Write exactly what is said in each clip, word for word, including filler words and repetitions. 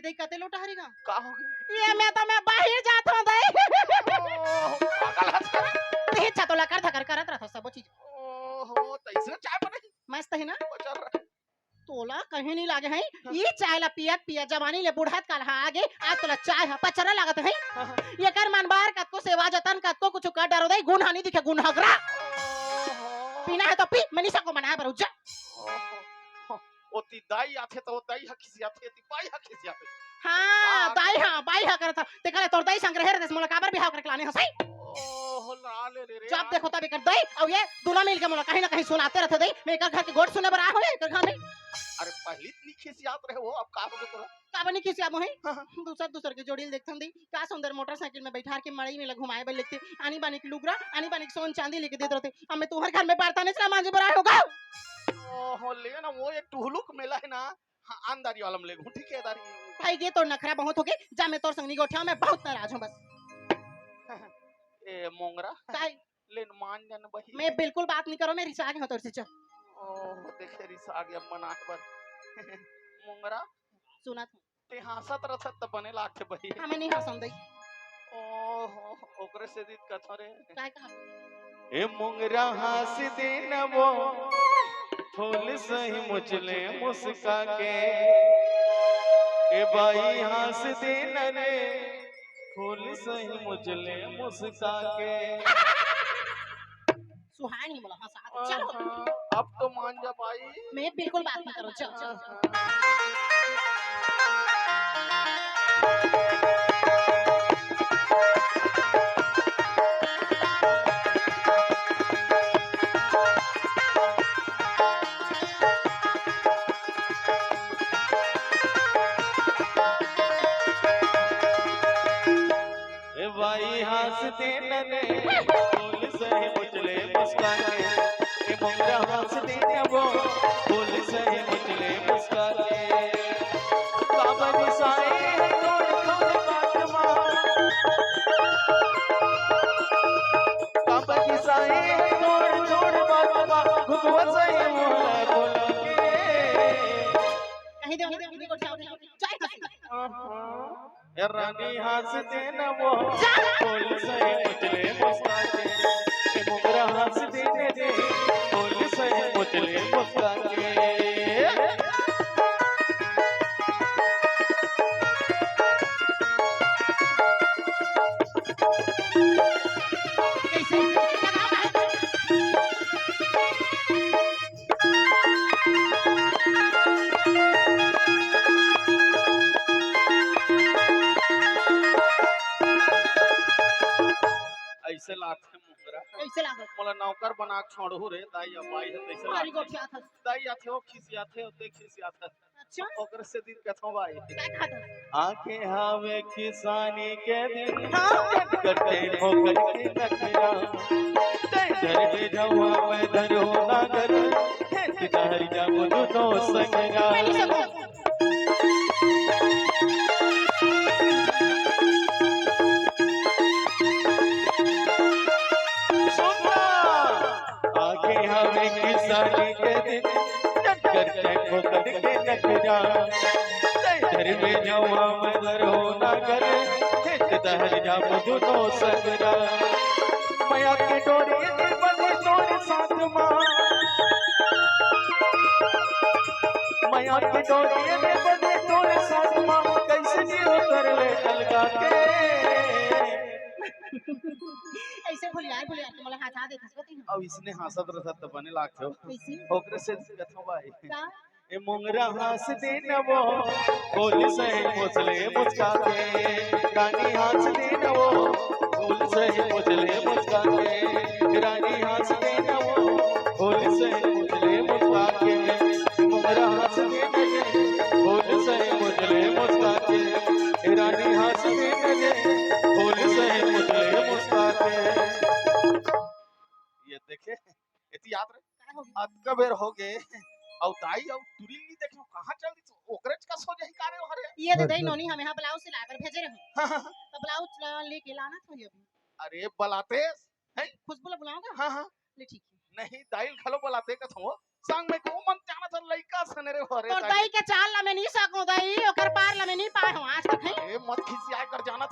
देख कते लोटा हरी गा। का हो गया? ये मैं तो मैं बाहिर जात हूँ दई। ओहो, पागल हस का? तेही छतो लकर धकर करत रहत सबो चीज। ओहो, तैसे चाय बनाई? मस्त है ना? पचर रहा। तोला कहीं नहीं लागे है। हाँ। ये चाय ला पियत पियत जवानी ले बुढ़त काल हा आगे, आज तोला चाय हा पचरा लागत है। हाँ, हाँ। ये कर मन बार कतको सेवा जतन कतको कुछ कर डरो दई, गुण हानि दिखे गुण हगरा। ओहो। पीना है तो पी, मैं नहीं सको मना है बरू जा। ओहो। ओती दाई आथे तो दाई ह खिसियाथे, एती बाई ह खिसियाथे। हाँ, हाँ। दाई हाँ, बाई हाँ करत हस। तेकर ले तोर दाई संग रहे रहे, मोला काबर बिहाव करके लाने हस, हैं? ओहो, ला ले रे रे, जब यार। देखो तब एकर दाई, अउ ये दूनों मिल के मोला कहीं ना कहीं सुनाते रहते दाई। मैं एकर घर के गोठ सुने बर आए हों एकर घर में। अरे, पहली इतनी खिसियात रहे हो, अब का हो गया तोला? काबर नहीं खिसियाबो, हैं? हाँ, हाँ। दूसर दूसर के जोड़ी ल देखथन दाई, का सुंदर मोटरसाइकिल में बैठार के मड़ई में ला घुमाए बर लेगथे, आनी बानी के लुगरा, आनी बानी के सोन चांदी लेके देत रहथे। अब मैं तुंहर घर में बरतन ला मांजे बर आए हों गा। ओहो, ले ना, वो एक टुहलुक मेला है ना, हाँ, आंदारी वाला में ले घूं, ठीक है, दारी। भाई, ये तो नखरा बहुत हो गए, जा मैं तोर संग नहीं गोठियाओं, मैं बहुत नाराज हूँ बस। ए मोंगरा, काय? ले न मान जा न बही। मैं बिल्कुल बात नहीं करों, मैं रिसा गे हों तोर से, चल। ओह, देखे रिसा गे अब मना बर। मोंगरा, सुनत हूँ। ते हाँसत रथत त बने लागथे बही। हाँ, मैं नहीं हाँसों दई। ओहो, ओकरे से दीत कथों रे। काय कहा? ए मोंगरा हाँस दे न वो, फूल सही मुचले मुस्का के। ए बाई हाँस दे न रे, फूल सही मुचले मुस्का के। सुहानी मोला हंसा दे। चलो। आहा, अब तो मान जा भाई। मैं बिल्कुल बात नहीं करों, चल, चल। आहा। ए बाई हाँस दे न रे, फूल सही मुचले मुस्का के। ए मोंगरा हाँस दे न वो, फूल सही मुचले मुस्का के। काबर गुस्साए तोर तोर बात मा। काबर गुस्साए तोर तोर बात मा। घुघुआ सही मोला बोला के। कहीं दे, कहीं दे, कहीं दे, कहीं दे, कहीं दे। ए रानी हाँस दे न वो, फूल सही मुचले मुस्का के। ए मोंगरा हाँस दे न रे, फूल सही मुचले मुस्का के। ऐसे लागथे मोंगरा। ऐसे लागत। मोला नौकर बना के छोड़हू रे, दाई अबाई है, तैसे मारी लागथे। गोठियात हस। दाई आथे, ओ खिसियाथे, ओते खिसियाथे। अच्छा। ओकर से दिन कथों बाई। का कहत हस? आके हावे किसानी के दिन, हाँ। कटे ठोकर के नखरा। ते घर में जावा मैं धरो नागर, खेत डहर जाबो दुनो संगरा। मैं नहीं सकूं। सुन ना, आगे हवे किसानी के दिन, टक्कर के ठोकर के नखरा। घर में जावा मैं धरो नागर, खेत डहर जाबो दुनो संगरा। मया के डोरी दे बने तोरे साथ मा। मया के डोरी दे बने तोरे साथ मा। कैसे जियो कर ले अलगा के। ऐसे भुलियार भुलियार के मोला हंसा देथस बती। अब इसने हाँसत रहत त बने लागथे। कैसे? ओकरे से कथों बाई। का? ए मोंगरा हाँस दे न वो, फूल सही मुचले मुस्का के। रानी हाँस दे न वो, फूल सही मुचले मुस्का के। रानी हाँस दे न वो, फूल सही मुचले मुस्का के। मोंगरा हाँस दे न रे, फूल सही मुचले मुस्का के। रानी हाँस दे न रे, फूल सही मुचले मुस्का के। ये देखे, एती याद रे? का हो गया? अतका बेर हो गे, अउ दाई अउ टुरी ल नी देखे, कहाँ चल दिस? ओकरेच कस हो जाही का रे, हरे? ये दे दई नोनी, हमें हा ब्लाउज सिलाए बर भेजे रहे। हाँ, हाँ, हाँ। तो ब्लाउज ला-, लेके लाना था ये अभी। अरे बलाते, हैं? खुशबू ला बुलाओगा? हाँ, हाँ। ले ठीक है। नहीं, दाई ल घलो बलाते कथों। संग में को मन जाना था लइका सने रे, हरे तोर दाई। दाई के चाल ला मैं नी सकूं दाई, ओकर पार ला मैं नी पाए।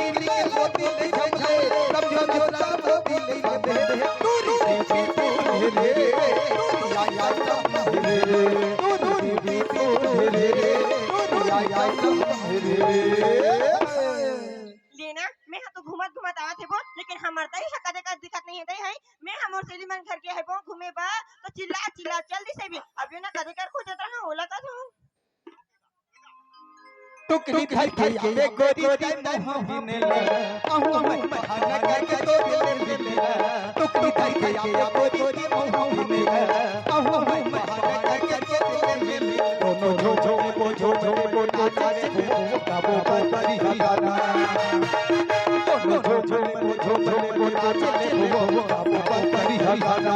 टुकड़ी के मोती ले झमझे, समझो जो सब मोती ले झमझे। टुरी री री टुरी रे, टुरी आई आई टुरी रे, टुरी री री टुरी रे, टुरी आई आई टुरी रे। लेना, मैं हा तो घूमत घूमत आवत हे वो, लेकिन हमर दई हा कदे कदे दिखत नहीं हे दई हे। मैं हा मोर सहेली मन घर गे हे वो घूमे बर, तो चिल्ला चिल्ला चल दिस हे भी। अब ये ना कदे कर खोजत रहा, ओला का तू। टुकड़ी धर के आवे गोरी तैं मुँह मिले, कहूँ मैं बहाना करके तो दिल मिले। टुकड़ी धर के आवे गोरी तैं मुँह मिले, कहूँ मैं बहाना करके तो दिल मिले। दोनों झो झो वो झो झो वो नाचे वो काबू पर करी हजाना। दोनों झो झो वो झो झो वो नाचे वो काबू पर करी हजाना।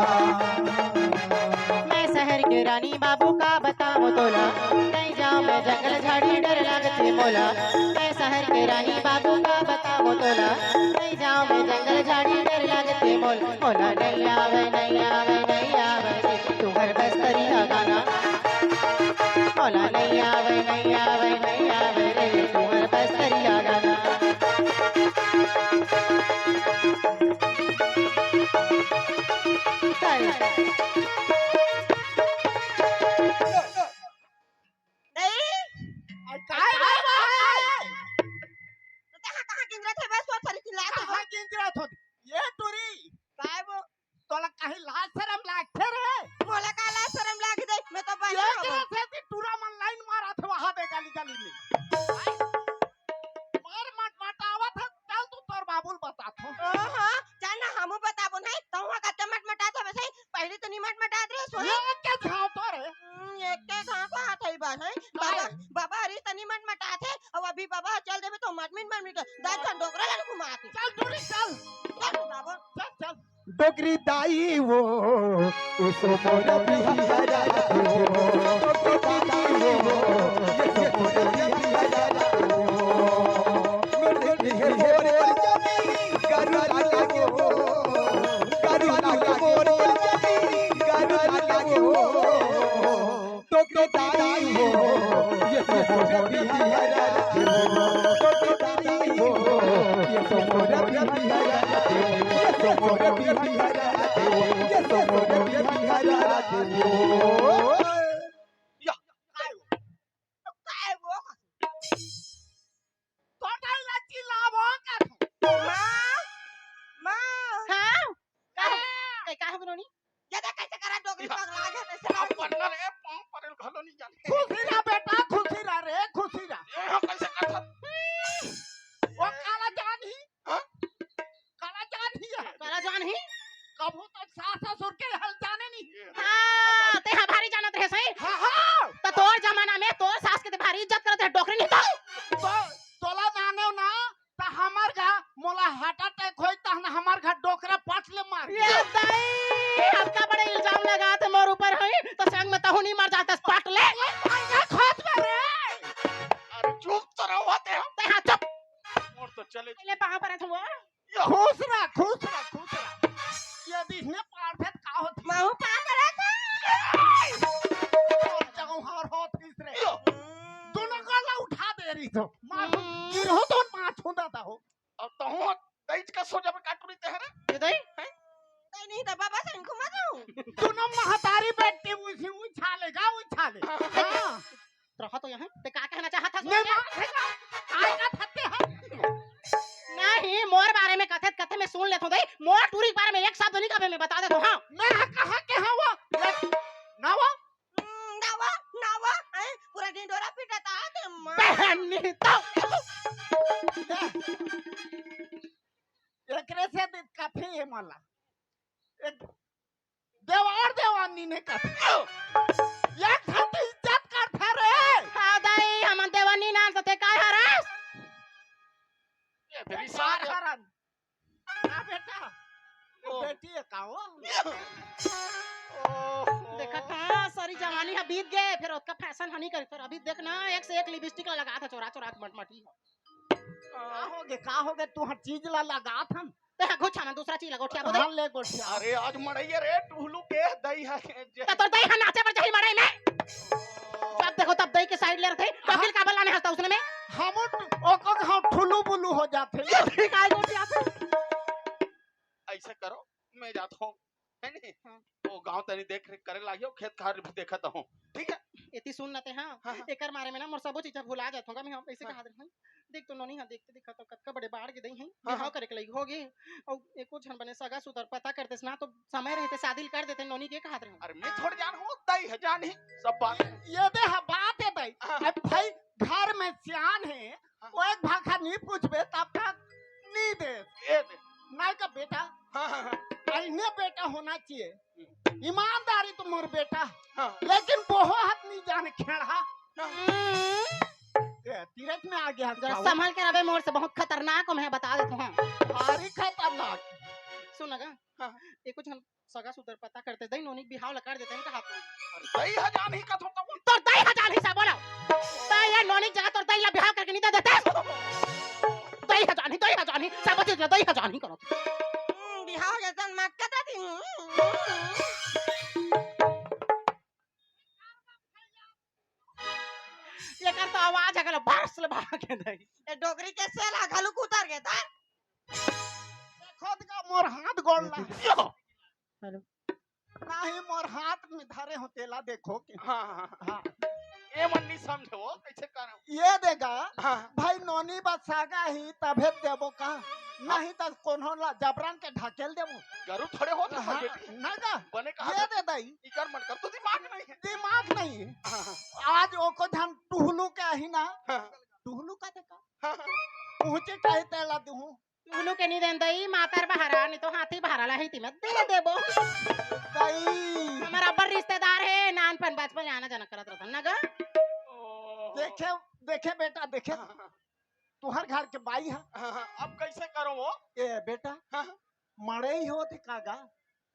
मैं शहर के रानी बाबू का बताऊं तोला, नहीं जाऊं मैं जंगल झाड़ी डर लगथे मोला। मैं शहर के रानी बाबू का बताऊं तोला, नहीं जाऊं मैं जंगल झाड़ी डर लगथे मोला। मोला नहीं आवे, नहीं आवे, नहीं आवे रे, तुम्हर बस्तरिया गाना। मोला नहीं आवे, नहीं आवे, नहीं आवे रे, तुम्हर बस्तरिया गाना। नहीं। अरे काय बात है? तो तहाँ कहाँ गिंजरत हे बस, वो थरी चिल्ला तो। कहाँ गिंजरत हो? ये टुरी। काय वो? तोला कहीं लाज शरम लागथे रे? मोला का लाज शरम लाग दे? मैं तो बने ये हवं। के सेती टुरा मन लाइन मारत हे वहाँ दे गली गली में। मार मटमटावत हे, चल तू तोर बाबू ल बताथों। ओहो, चल ना हमू बताबो नहीं, तहूँ हा कते मटमटात हवे सही, पहली तो नी मटमटात रहे सोई। ये के घाव तो रे। हम्म, एक के घाव को हाथ ही बात है। बाबा, बाबा हरीश तनी मटमटात हे, अब अभी बाबा चल देबे तो मटमिन मटमिन के दस ठन डोकरा ला घुमात हे। चल टुरी चल। चल बाबा। चल चल। डोकरी दाई वो, उसो मोर बिहारा वो। डोकरी दाई वो, ये सो मोर बिहारा वो। मोर बिहारा वो, गरुड़ा लागे वो, गरुड़ा लागे वो, गरुड़ा लागे वो। टोकरी दाई वो, ये सो मोर बिहारा रे वो। टोकरी दाई वो, ये सो मोर बिहारा रे वो। ये सो मोर बिहारा रे वो। ये सो मोर बिहारा रे वो। या, काय वो? काय वो? तो डाल ला चिल्लावो का? माँ, माँ। हाँ? का हो? हाँ। ए, का हो नोनी? ये देख कैसे करा डोकरी पगला गया, कैसे अब लड़की। पढ़ना रे, पाँव परेल घलो नहीं जाने। खुशी रहा बेटा, खुशी रहा रे, खुशी रहा। ये हम कैसे कर सकते? वो काला जान ही। हाँ? काला जान ही है। काला जान ही? कभू तो सास ससुर के हाल जाने नहीं। हाँ, ते हा भारी जानत रहे सही। हाँ, हाँ। तो तोर जमाना में तोर सास के ते भारी इज्जत करत रहे, डोकरी नहीं तो। तो तोला जाने ना, त हमर घर मोला heart attack होई, तहन हमर घर डोकरा पाट ले मार। ये दाई, अतका बड़े इल्जाम लगात हे मोर ऊपर, हई त संग में तहूँ नहीं मर जातस पाट ले। ये, ये खोज में रे। अरे चुप तो रहो ते हम। ते हाँ, चुप। मोर तो चले। पहले पाँव परत हँव। खुश रह, खुश रह, खुश रह। ये दिखने पार थे का होत? महू पाँव परत हँव। और जाऊँ हार होत किस रे। दोनों गला उठा दे रही तो। मार हम्म। गिरहूँ तो मार छूंदा था हो। अब तहूँ दई का सोझा में काटू रही ते हरे? ये दई? हैं? दई नहीं दबा बस इनको मत हूँ। दोनों महतारी बेटी उसी उछाले, जा उछाले। हाँ। हाँ। रहा तो यहाँ, ते का कहना चाहत हस? मैं माँ से का, काय का थत्ते है? नहीं, मोर बारे में कथे, कथे में सुन लेथों दई, मोर टूरी के बारे में एक शब्द नहीं कबे, मैं बता देथों, हाँ। मैं कहाँ के हँव वो? ना वो? हम्म, ना वो, ना वो, हैं? खन्नी तो। एकरे से दिक्कत हे ये मला। एक देवर देवानी ने कथे। एक साथ इज्जत करथे रे। हाँ दाई, हमन देवानी नाम से ते काय हरस? ये बेचारा हरन। ना बेटा, ओ। बेटी हे का वो? ओहो। देखत हा, सारी जवानी ह बीत गे, फेर ओतका फैशन ह नी करे, फेर अभी देख ना, एक से एक लिपस्टिक ला लगात ह, चोरा चोरा के मटमटी ह। का होगे, का होगे, तुंहर चीज ला लगात हन? ते ह घुछा ना, दूसरा चीज ला गोठिया बो दे। हाँ, ले गोठिया। अरे, आज मड़ई रे, टुहलू के दई ह, जे त तोर दई ह नाचे बर जाही मड़ई में। जब देखो तब दई के साइड ले रथे। हाँ। वकील काबर लाने हस त उसने में? हम ओको घाव ठुलू बुलू हो जाथे। ये ठीक आए गोठिया। ऐसे करो, मैं जात हूँ, है नहीं? हाँ। वो गाँव तनी देख रेख करे लागियो, खेत खार भी देखत हूँ, ठीक है? एती सुन ना ते, हाँ। हाँ, हाँ। एकर मारे में ना मोर सबो चीज भुला जात होगा, मैं हम ऐसे हाँ। कहा दे रही। देख तो नोनी, हाँ, देखते देखा तो कतका बड़े बाढ़ के दई है, हाँ, बिहाव हाँ। करे के लगी होगे। अउ एको झन बने सगा सुतर पता करतेस ना, तो समय रहते शादी कर देते, नोनी के कहा दे रही। अरे मैं थोड़ जान हूँ, दई ह जान ही सब बात। ये दे हा बात हे दई। हाँ। अब भाई घर में सियान हे, हाँ। वो एक भाखा नहीं पूछबे तब तक नहीं दे। ये दे। नहीं का बेटा, हाँ, हाँ, हाँ। ऐने बेटा होना चाहिए। हम्म। ईमानदारी तो मोर बेटा, हाँ। लेकिन बोहो हाथ नहीं जाने खेड़ा। हाँ। ए, तीरथ में आ गया जरा साहब। संभल के रहे मोर से, बहुत खतरनाक हूँ मैं, बता देता हूँ। भारी खतरनाक। सुन ना गा, हाँ। एको झन सगा सुतर पता करते, दई नोनी बिहाव ला कर देते, इनका हाथ में। अरे दई ह जान ही का थोड़ा बोल। तोर दई ह जान ही सा बोलो। तैं ये नोनी जगह तोर दई ला बिहाव करके नहीं दे देते। दई ह जान ही, दई ह जान ही, सब चीज दई ह जान ही करो। हम्म, बिहाव जैसन मत कता थी। एकर तो आवाज अगल बरस ले भाग के दई। ए डोकरी के सेल ह घलुक उतर गे ता। देखो त का मोर हाथ गोड़ ला। यो। हेलो। नहीं, मोर हाथ में धरे हो तेला देखो के। हाँ, हाँ, हाँ। हाँ। ये मन नहीं समझे वो, कैसे करो? ये देगा, हाँ। भाई नोनी बा सगा ही तभे देबो का? हाँ। नहीं त कोनो ला जबरन के ढकेल देबो। गरु थोड़े होत हाँ, बेटी। ना जा। बने कहा ये था। दे दई। इकर मन कर तो दिमाग नहीं है। दिमाग नहीं। हाँ, हाँ। आज ओको झन टुहलू के आही ना। हाँ। टुहलू का देखा? हाँ, हाँ। पहुँचे काहे तेला दूँ। टुहलू के नहीं देन दई, मातर बहारा, नहीं तो हाथी बहारा ला ही ती मैं दे देबो। दई। हमारा अब्बर रिश्तेदार हे, नानपन बचपन आना जाना करत रहता ना गा। ओ। देखे, देखे बेटा, देखे। हाँ, हाँ। तुहर घर के बाई ह। हाँ, हाँ, अब कैसे करो वो? ए बेटा, हाँ, हाँ। मड़ई होत हे का गा?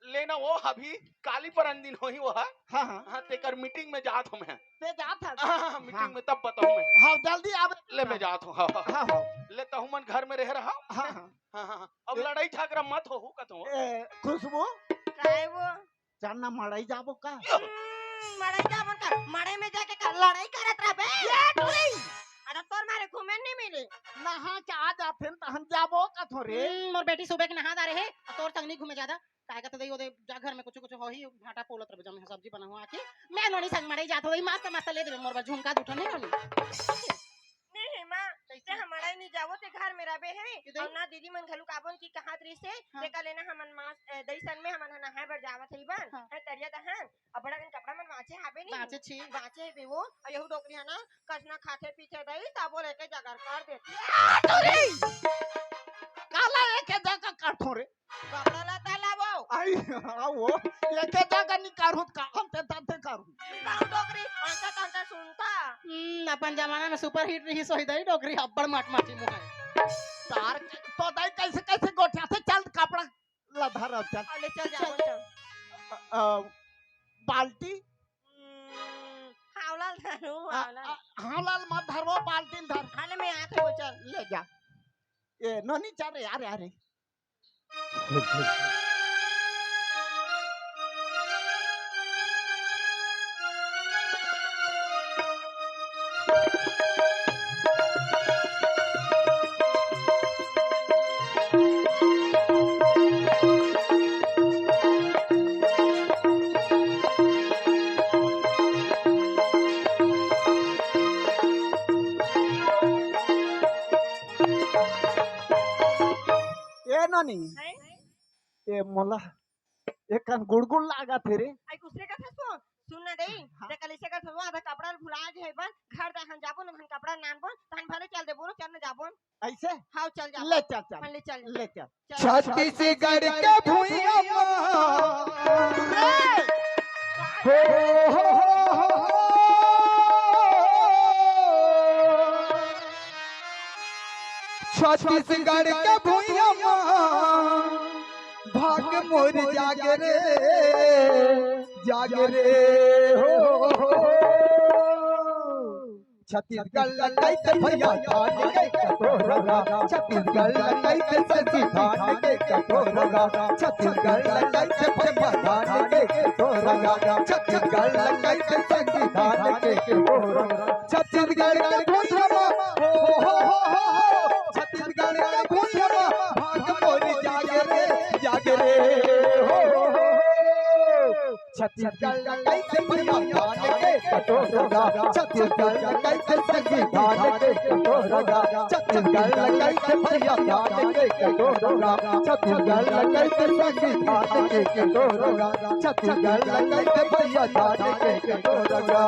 लेना वो अभी काली परन दिन होही वो ह। हाँ, हाँ। हाँ, तेकर मीटिंग में जात हूँ मैं। ते जात हस? हाँ, हाँ, हाँ, मीटिंग हाँ। में तब बताऊँ मैं। हाँ, जल्दी आवे। ले मैं जात हूँ, हाँ, हाँ। हाँ, हाँ। ले तहु मन घर में रह रहा। हाँ, हाँ। हाँ, हाँ, हाँ। अब ए- लड़ाई झगड़ा मत हो, हो कतो। ए, खुशबू? काय वो? चल ना मड़ई जाबो का? हम्म, मड़ई जाबो का? मड़ई में जाके का लड़ई करत रहबे? ये टुरी! अरे तोर मारे घूमे नहीं मिले। नहा के आ जाथेन तहन जाबो कथो रे। हम्म, मोर बेटी सुबह के नहा डारे हे, अउ तोर संग नहीं घूमे जादा। काय कहते दई ओदे जा घर में कुछ कुछ होही, भाटा पोलत रहबे, जमे सब्जी बना हुआ आके। मैं नोनी संग मड़ई जात हो दई, मस्त मस्त ले देबे मोर बर झुमका दू ठन नहीं नोनी। नहीं माँ, कैसे? ते हम मड़ई नहीं जावो, ते घर में रहबे है। अउ ना दीदी मन घलुक आबोन की कहात रहिसे, हाँ। तेकर लेना हमन माँ, ए, दई संग में हमन नहाए बर जावत हई बन, हाँ। है तरिया दहन, अब बड़ा दिन कपड़ा मन बाँचे हाबे नहीं। बाँचे छी। बाँचे बे वो, अउ यहू डोकरी है ना, कसना खाथे पीथे दई, तबो लेके जगर कर देथे। आ, तोरी! काला एक जगह करथो रे। कपड़ा लत्ता लाबो। आई, आओ, एक जगह नहीं करूँ, काम ते तब ते करूँ। कहूँ डोकरी, अंते तंते सुनता। हम्म, अपन जमाना में सुपरहिट रही सोई दई डोकरी, अब्बड़ माट माटी मुहाई। तार के, तो दई कैसे कैसे गोठिया से चल कपड़ा ला धर अब चल। अले चल जा, चल। चल। अ, अ, बाल्टी? हम्म, हावलाल धरू, अ, हावलाल। अ, हावलाल मत धर, वो बाल्टी धर। अले मैं आते वो चल। ले जा। ए, नोनी चल रे, आ रे, आ रे। ए नोनी, हैं? ए मोला, एकन गुड़गुड़ लागत हे रे। आई कुछ नहीं कहत हस तो? सुन ना दे, हाँ। ते कल इसे कर थोड़ा आधा कपड़ा भुला गे हे बन, घर जा हम जाबो न, हम कपड़ा नानबो, तहन भले चल देबो न, चल न जाबो। ऐसे? हाँ, चल जाबो। ले चल, चल। हाँ, ले चल। ले चल। चल। छत्तीसगढ़ के भुइयां मा। हो, हो, हो, हो, हो। छत्तीसगढ़ के भुइयां मा। भाग मोर जागे रे, जागे रे, हो, हो, हो। छत्तीसगढ़ ल कहिथे भैया धान के कटोरा, छत्तीसगढ़ ल कहिथे संगी धान के कटोरा, छत्तीसगढ़ ल कहिथे भैया धान के कटोरा, छत्तीसगढ़ ल कहिथे संगी धान के कटोरा। छत्तीसगढ़ के भुइयां मा, हो, हो, हो, हो, हो, छत्तीसगढ़ के भुइयां मा, भाग मोर जागे रे, जागे रे, हो, हो, हो, हो। छत्तीसगढ़ ल कहिथे भैया धान के कटोरा, छत्तीसगढ़ ल कहिथे संगी धान के कटोरा, छत्तीसगढ़ ल कहिथे भैया धान के कटोरा, छत्तीसगढ़ ल कहिथे संगी धान के कटोरा, छत्तीसगढ़ ल कहिथे भैया धान के कटोरा।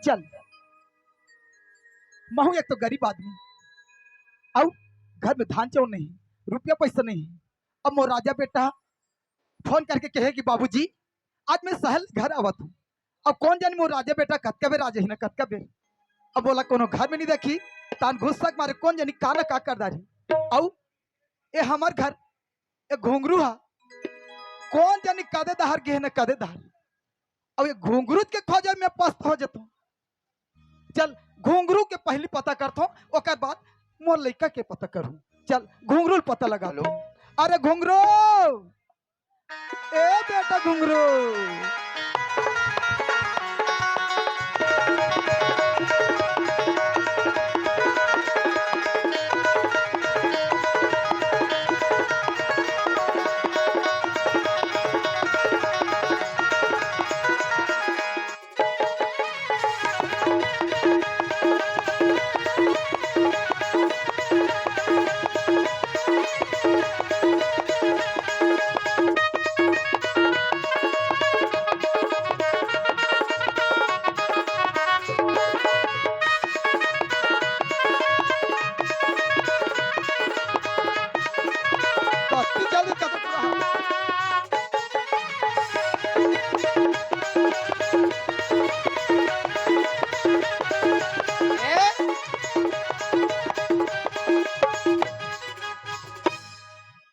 चल, महू एक तो गरीब आदमी, अउ घर में धान चाउर नहीं, रुपया पैसा नहीं। अब मोर राजा बेटा फोन करके कहे कि बाबूजी, आज मैं सहर घर आवत हूँ। अब कोन जानी मोर राजा बेटा कतका बेर आ जाही ना, कतका बेर। अब मोला कोनो घर में नहीं देखी, तहन गुस्सा के मारे कोन जानी का ना का कर डारही। अउ ए हमर घर, ए घुंघरू हा, कोन जानी कदे डहर गे हे ना, कदे डहर। अब ए घुंघरू के खोजे में पस्त हो जतों। चल, घुंघरू के पहिली पता करथों, ओकर बाद मोर लइका के पता करहूं। चल, घुंघरू ल पता लगा। हेलो। अरे घुंघरू, ए बेटा घुंघरू।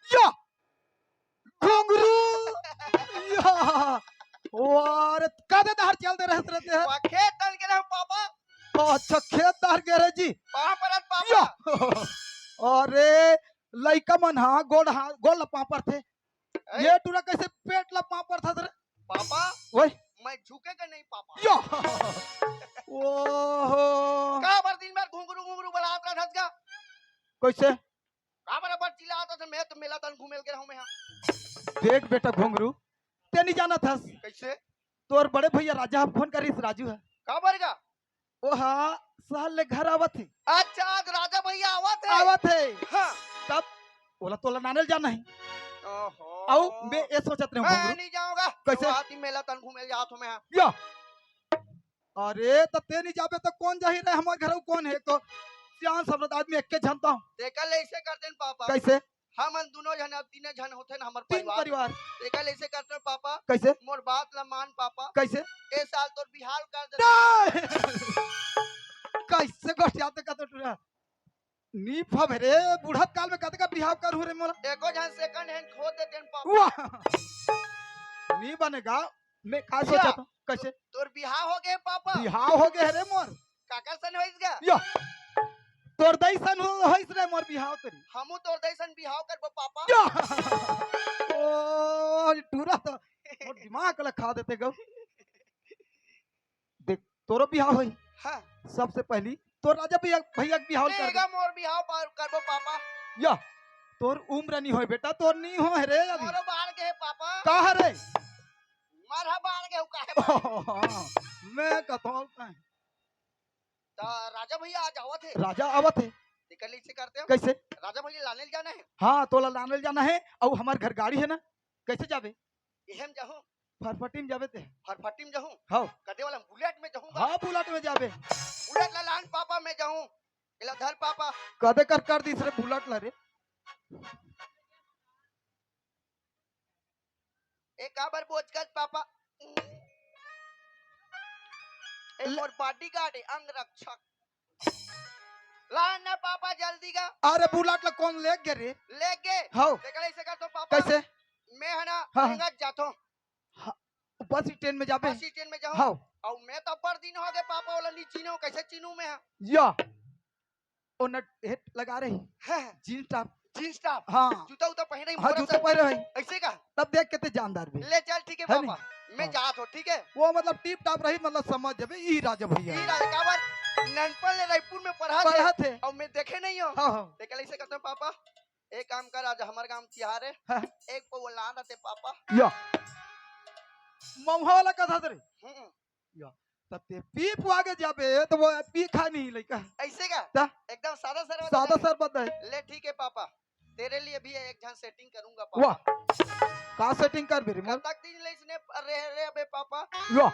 या! घुंघरू! या! वाह रे, कदे डहर चल दे रहे रहते हैं? वाह, खेत डहर गे रहे पापा। अच्छा, खेत डहर गे रहे जी। पाँव परत पापा। या! अरे, लइका मन हा गोड़ हा, गोड़ ला पाँव परथे। ए? ये टूरा कैसे पेट ला पाँव परथे रे? पापा, ओए। मैं झुकेगा नहीं पापा। या! ओहो। काबर दिन भर घुंघरू घुंघरू बलात रहत हस गा? कैसे? काबर अब्बड़ चिल्लात हस, मैं तो मेला तन घूमे ल गे रहूं मैं हा। देख बेटा घुंघरू, ते नहीं जानत हस। कैसे? तोर बड़े भैया राजा ह फोन करिस, राजू ह। काबर गा? ओ हा, सहर ले घर आवत हे। अच्छा, आज राजा भैया आवत हे। आवत हे। हाँ। तब ओला तोला नाने ल जाना हे। ओहो। अउ मैं ए सोचत रहे हूँ, मैं घुंघरू। नहीं जाऊंगा। कैसे? आती मेला तन घूमे ल जात हूँ मैं हा। या। अरे, त ते नहीं जाबे त कोन जाही रे हमर घर, कोन हे? तो सियान समरद आदमी एक्के झन त हूँ। तेकर ले ऐसे कर देन पापा। कैसे? हमन दुनो झन अब तीने झन होथे ना हमर तीन परिवार। परिवार। तेकर ले ऐसे करते पापा। कैसे? मोर बात ला मान पापा। कैसे? ए साल तोर बिहाव कर दे। नहीं! कैसे गोठियाथे कतो टूरा? नी फबे रे, बुढ़त काल में कतका बिहाव करहूं रे मोला? एको झन second hand खोज देतेन पापा। वाह! नी बनेगा, मैं का अच्छा। सोचत हूँ, कैसे? तोर बिहाव हो गे पापा? बिहाव हो गे रे मोर। काकर सन होइस गा? या, तोर दाई सन हो, होइस रे मोर बिहाव तरी। हमू तोर दाई सन बिहाव करबो पापा। या! ओ, टूरा तो मोर दिमाग ला खा देथे गो। देख, तोरो बिहाव होई। हाँ। सबसे पहली तोर राजा भैया, भैया के बिहाव कर दे। मोर बिहाव करबो पापा। या, तोर उम्र नहीं होय बेटा, तोर नहीं हो हे रे अभी। मोरो बाढ़ गे हे पापा। का हे रे? मरहा बाढ़ गे हे, का हे? मैं कथौं का हे? त राजा भैया आज आवत हे। राजा आवत हे। तेकर ले ऐसे करते हो। कैसे? राजा भैया लाने ल जाना हे। हाँ, तोला लाने ल जाना हे, अउ हमर घर गाड़ी हे ना, कैसे जाबे? एहम जाहूं। फरफटी में जाबे ते? फरफटी में जाहूं? हाँ। कदे वाला बुलेट में जाहूं? हाँ, बुलेट में जाबे। बुलेट ला लान पापा, मैं जाहूं। एला धर पापा। कदे कर कर दिस रे बुलेट ला रे। ए काबर बोचकत पापा? ए ले- मोर बॉडीगार्ड है, अंग रक्षक। ला ना पापा जल्दी का। अरे बुलेट ला कौन ले गे रे? ले गे। हाँ। तेकर ऐसे कर तो पापा। कैसे? मैं है ना हाँ, हाँ। अंगत जातो। हाँ, बस स्टैंड में जाबे। बस स्टैंड में जाहूं। हाँ। अउ मैं तो अब्बड़ दिन हो गए पापा वाला नहीं चीनो, कैसे चीनू मैं? या। ओ नट हेट लगा रही। हाँ। Jeans top. Jeans top? हाँ। जूता उता पहने ही हाँ, मोरा जूता सब। पहने भाई। ऐसे का? तब देख के ते जानदार भी। ले चल, ठीक है है पापा। नहीं? मैं हाँ। जात हो, ठीक है? वो मतलब टिप टॉप रही, मतलब समझ जाबे, ई राजा भैया। ई राजा काबर? ननपन ले रायपुर में पढ़ा पढ़ा थे। थे। अउ मैं देखे नहीं हो। हाँ, हाँ। ते कल ऐसे करते हो पापा, एक काम कर, आज हमर गांव तिहार है, हाँ। एक पौवा ला देते पापा। या। मऊहा वाला कथा रे। हम्म। या। तब ते पी पुआ के जाबे, तो वो पी खा नहीं लइका। ऐसे का? ता? एकदम सादा सरबत सादा है। सरबत है। ले ठीक है पापा, तेरे लिए भी एक झन सेटिंग करूंगा पापा। वाह। का सेटिंग कर बे रे मोर? कतक दिन ले इसने रहे, रहे अबे पापा। या।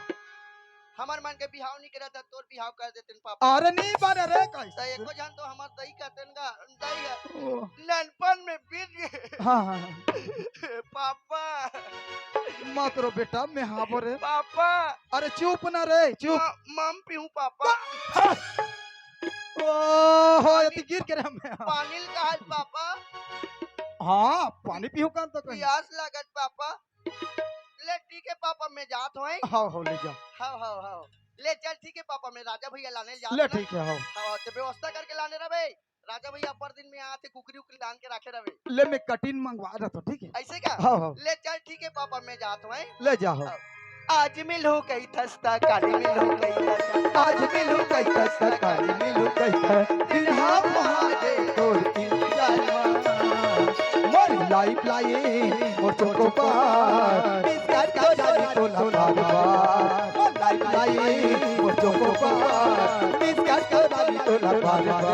हमर मन के बिहाव नहीं करा था, तोर बिहाव कर देते न पापा। अरे नहीं बारे रे, कैसे? तो एको झन तो हमर दई कहते न गा, दई है। ओ। ननपन में बीत गए। हाँ, हाँ, हाँ। पापा। मत रो बेटा, मैं हाँ बोरे। पापा। अरे चुप ना रे, चुप। म-, मम पीहूं पापा। हाँ। ओहो, ये तो गिर के रे मैं। पानी ल कहा पापा। हाँ, पानी पीहूं का तो कहीं। प्यास लागत पापा। ले ठीक है पापा, मैं जात हूँ। हाँ, हाँ, ले जा। हाँ, हाँ, हाँ। ले चल ठीक है पापा, मैं राजा भैया लाने जात ले हूँ। ठीक है, हाँ। हाँ, तो व्यवस्था करके लाने रहे भाई। राजा भैया अब्बड़ दिन में आते, कुकरी उकरी लान के रखे रहे। ले मैं कटिंग मंगवा रहा था, ठीक है? ऐसे का? हाँ, हाँ। ले चल ठीक है पापा, मैं जात हूँ। ले जा, हाँ। हाँ। आज मिलूं कई थस्ता, काली मिलूं कई थस्ता। आज मिलूं कई थस्ता, काली मिलूं कई थस्ता। दिन हाथ महादेव तोर इंतजार। मोर लाइफ लाइन, मोर चोको पार। मिस कर तो रानी तोला बार बार। मोर लाइफ लाइन, मोर चोको पार। मिस कर तो रानी तोला बार बार।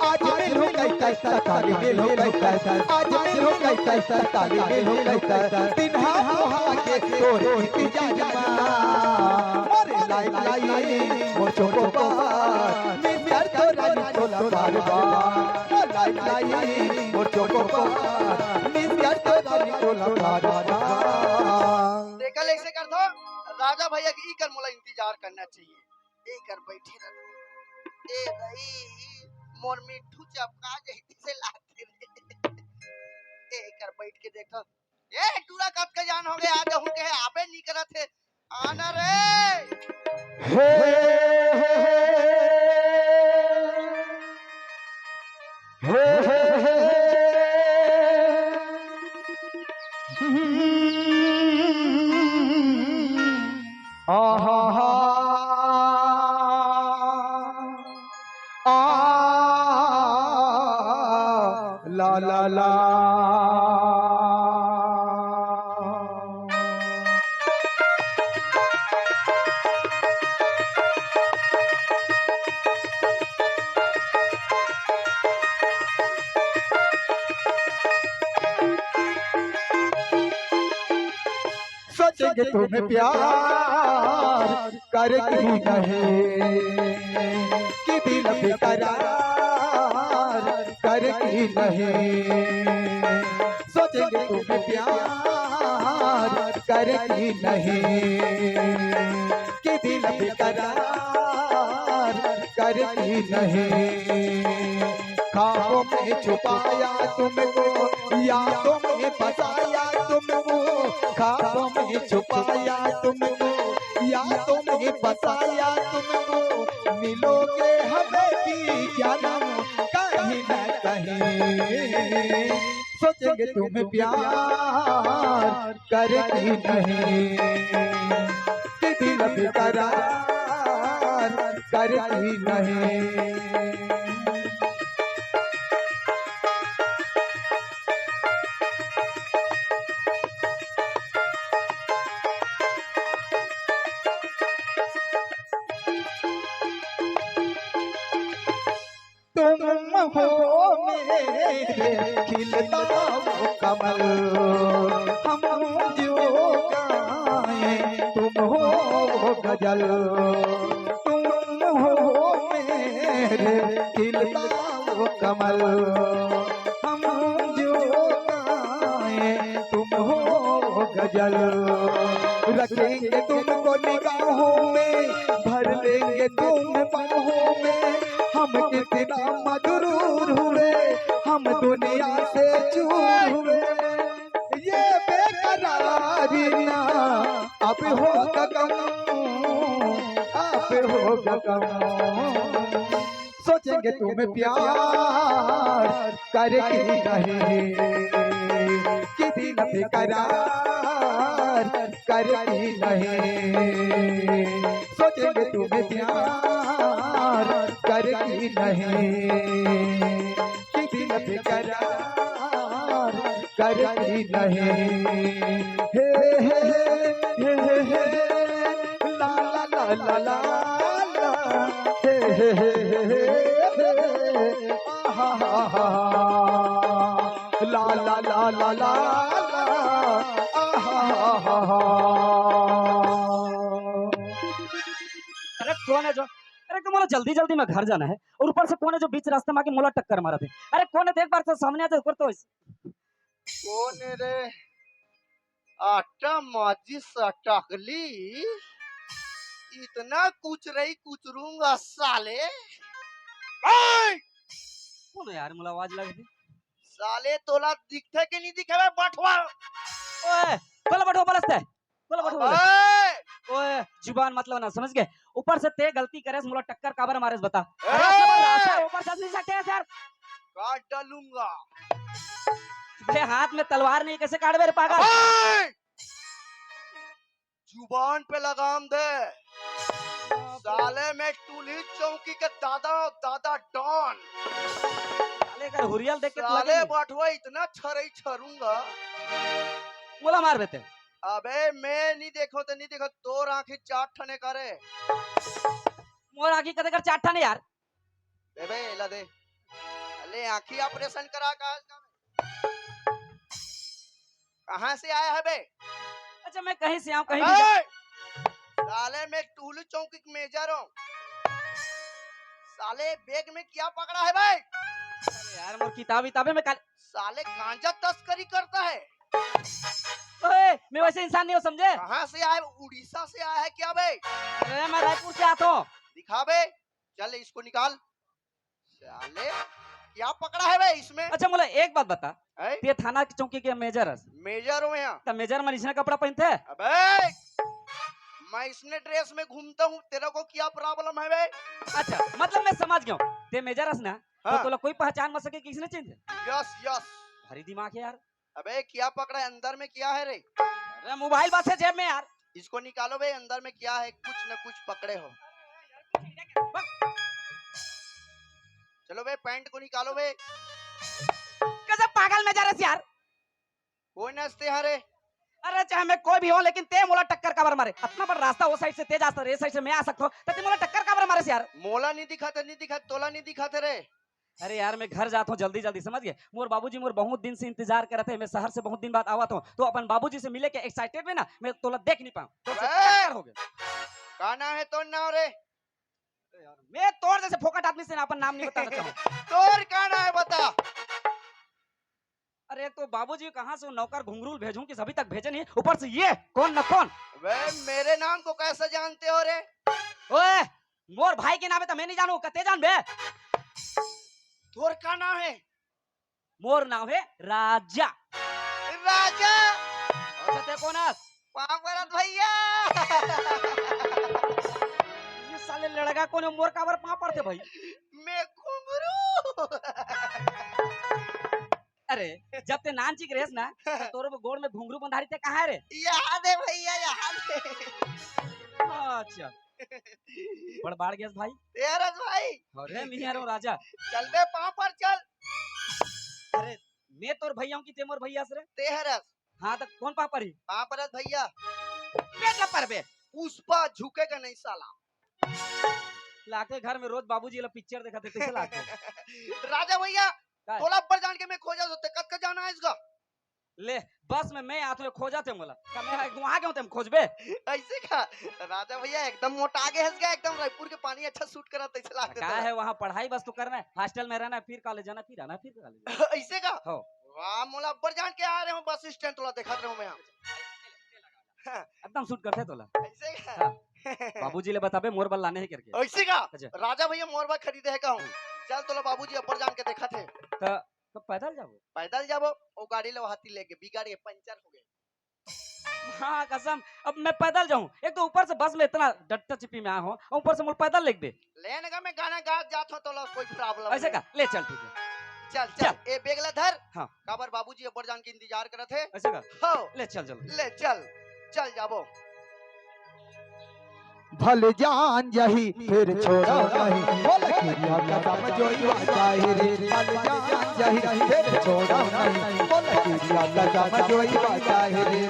आज मिलूं कई थस्ता, काली मिलूं कई थस्ता। आज मिलूं कई थस्ता, काली मिलूं कई थस्ता। दिन हाथ महादेव तोर इंतजार। मोर लाइफ लाइन, मोर चोको पार। मिस कर तो रानी तोला बार बार। मोर लाइफ लाइन, मोर चोको पार। मिस कर तो रानी तोला बार बार। देखा ले, ऐसे कर दो, राजा भैया के ई कर मोला इंतजार करना चाहिए। ए कर बैठे रह। ए भाई, मोर मिट्ठू चपका जैसे लागते रे। ए कर बैठ के देखो। ए टूरा, कब के जान हो गए, आ जाहूं के आबे नहीं करत हे। आना रे। हे, हे, हे, हे। हे, हे, हे, हे। आहा, हा, आ, ला, ला, ला। सोचेंगे तुम्हें प्यार करके ही नहीं, कि दिल बेकरार करके ही नहीं। सोचेंगे तुम्हें प्यार करके ही नहीं, कि दिल बेकरार करके ही नहीं। ख्वाबों में छुपाया तुमको, यादों में बसाया तुमको। ख्वाबों में छुपाया तुमको, यादों में बसाया तुमको। मिलोगे हमें भी जन्म कहीं न कहीं। सोचेंगे तुम्हें प्यार करके ही नहीं, कि दिल बेकरार करके ही नहीं। तुम हो मेरे खिलता वो कमल, हम जो का हो गजल, तुम हो मेरे खिलता वो कमल, हम जो गाएं तुम हो गजल। रखेंगे तुमको निगाहों में, भर लेंगे तुम बाहों में, हम कितना मगरूर हुए, हम दुनिया से चूर हुए। ये बेकरारी ना अब होगा कम, अब होगा कम। सोचेंगे तुम्हें प्यार करके नहीं, कि दिल बेकरार करके नहीं। सोचेंगे तुम्हें प्यार करके नहीं, कि दिल बेकरार करके नहीं। हे, हे, हे, हे, हे, हे, ला, ला, ला, ला, ला, ला, हे, हे, हे, हे, हे, हे, आहा, हा, हा, हा, ला, ला, ला, ला, ला, ला, आहा, हा, हा, हा। अरे कौन है जो, अरे तुम्हारा जल्दी जल्दी में घर जाना है और ऊपर से कौन है जो बीच रास्ते में आके मोला टक्कर मारा थे। अरे कौन है, देख बार से सामने आ जा, ऊपर तो। कौन है रे? आटा माजी सटकली, इतना कुचरई कुचरूंगा साले। ओए! कौन है यार, मोला आवाज लग रही? साले तोला दिखथे कि नहीं दिखे बे बठवा? ओए, तोला बठवा बोलस ते? तोला बठवा बोलस? ओए! ओए, जुबान मत लड़ना, समझ गए? ऊपर से ते गलती करेस, मोला टक्कर काबर मारेस बता? अरे, ए! ऊपर से नहीं सकते सर। काट डालूंगा। बे, हाथ में तलवार नहीं, कैसे काटबे रे पागल? अबे! जुबान पे लगाम दे। साले मैं टूल्ही चौकी के दादा, दादा डॉन। साले कर हुरियल देख के तो साले लगे नहीं। बठवा इतना छरई छरूंगा। मोला मार बेटे। अबे मैं नहीं देखो तो नहीं देखो, तोर आंखी चार ठने करे। मोर आंखी कदे कर चार ठने यार। दे बे, ला दे। अले आंखी ऑपरेशन करा का? कहाँ से आया है बे? अच्छा, मैं कहीं से आऊं, कहीं भी जाऊं। अबे! साले मैं टूलू चौकी के मेजर हूँ। साले बैग में क्या पकड़ा है बे? अरे यार, मोर किताब विताबे में काल- साले गांजा तस्करी करता है। ओए, मैं वैसे इंसान नहीं हूँ, समझे? कहाँ से आया? उड़ीसा से आया है क्या बे? अरे, मैं रायपुर से आता हूँ। दिखा बे, चल इसको निकाल। साले, क्या पकड़ा है बे इसमें? अच्छा, मोला एक बात बता, हैं? ते थाना के चौकी के मेजर हस। मेजर हो यहाँ। त मेजर मन इसने कपड़ा पहनते हैं? अबे, मैं इसने ड्रेस में घूमता हूँ, तेरे को क्या प्रॉब्लम है बे? अच्छा, मतलब मैं समझ गया हूँ, ते मेजर हस ना, तो हाँ। तोला कोई पहचान मत सके कि इसने चिन्ह? Yes, yes. भारी दिमाग है यार। अबे, क्या पकड़ा है? अंदर में क्या है रे? अरे, मोबाइल बस है जेब में यार। इसको निकालो बे, अंदर में क्या है? कुछ न कुछ पकड़े हो। चलो बे, पैंट को निकालो बे। कैसे पागल मेजर हस यार? कौन हस ते हरे? अरे, चाहे मैं कोई भी हूँ, लेकिन ते मोला टक्कर काबर मारे? इतना बड़ा रास्ता वो साइड से ते जा सकता, ये साइड से मैं आ सकता हूँ, तो ते मोला टक्कर काबर मारे यार? मोला नहीं दिखा थे, नहीं दिखा, तोला नहीं दिखा थे रे। अरे यार, मैं घर जाता हूँ जल्दी जल्दी, समझ गए? मोर बाबूजी मोर बहुत दिन से इंतजार करत है, मैं शहर से बहुत दिन बाद आवत हूँ, तो अपन बाबूजी से मिले के एक्साइटेड में ना, मैं तोला देख नहीं पाऊँ, तो अबे! चक्कर हो गया। का नाम है तोर नाम रे? अरे यार, मैं तोर जैसे फोकट आदमी से ना अपन नाम नहीं बताना चाहूँ। तोर का नाम है बता। अरे तो बाबूजी कहाँ से वो नौकर घुंगरूल भेजूं कि अभी तक भेजे नहीं, ऊपर से ये कौन न कौन। अबे मेरे नाम को कैसे जानते हो रे? ओए, मोर भाई के नाम है तो मैं नहीं जानू, कते जान बे? तोर का नाम है? मोर नाम है राजा। राजा? अच्छा, ते कौन हस? पाँव परत भैया। ये साले लड़का कौन है, मोर काबर पाँव परते भाई? मैं घुंगरू। अरे, जब ते नानचिक रहेस ना, तो तोर गोड़ में घुंगरू बंधारी ते कहाँ है रे? यहाँ दे भैया, यहाँ दे। अच्छा। बड़ बाढ़ गैस भाई। तेरस भाई। अरे, मियाँ रो राजा। चल बे, पाँव पर चल। अरे, मैं तोर भैया हूँ कि ते मोर भैया हस रे? तेरस। हाँ, तो कौन पाँव परही? पाँव परत भैया। पेट ला परबे। पुष्पा झुकेगा नहीं साला। लाके घर में रोज बाबूजी ला पिक्चर देखा देते, इसे लाके। राजा भैया, का? तोला ऊपर जान के मैं खोजा होते, कद का जाना है इसका? ले, बस में मैं आत हूँ, खोजत हे मोला। का मैं एक वहाँ गए होते हम खोजबे? ऐसे का? राजा भैया एकदम मोटा आगे हंस गया, एकदम रायपुर के पानी अच्छा सूट करत ऐसे लागत का है। है वहाँ पढ़ाई बस तो करना है, हॉस्टल में रहना है, फिर कॉलेज जाना, फिर आना, फिर कॉलेज जाना। ऐसे का? हो। वाह, मोला अब्बड़ जान के आ रहे हो बस स्टैंड, तोला देखत रहे हो मैं यहाँ। एकदम सूट करते तोला। ऐसे का? हाँ। बाबूजी ले बताबे मोर बर लाने हे करके। ऐसे का? अच्छा। राजा भैया मोर बर खरीदे हे कहूँ। चल तोला बाबूजी अब्बड़ जान के देखत हे। त, त पैदल जाबो? पैदल जाबो, वो गाड़ी ले वहाती लेके बिगड़ गए, पंचर हो गए। हाँ कसम, अब मैं पैदल जाऊँ। एक तो ऊपर से बस में इतना डट्टा चिपी में आया हूँ, और ऊपर से मोर पैदल लेके दे। लेन का मैं गाना गा जात हूँ, तोला कोई प्रॉब्लम ऐसे नहीं। का? ले चल, ठीक है। चल, चल, चल। ए बेग ला धर। हाँ। काबर बाबूजी अब्बड़ जान के इंतजार करत हे। ऐसे का? हो। ले चल, चल। ले चल, चल जाबो। भल जान जाही फिर छोड़ो नहीं, बोल किरिया कसम जोई जाही रे। भल जान जाही फिर छोड़ो नहीं, बोल किरिया कसम जोई जाही रे।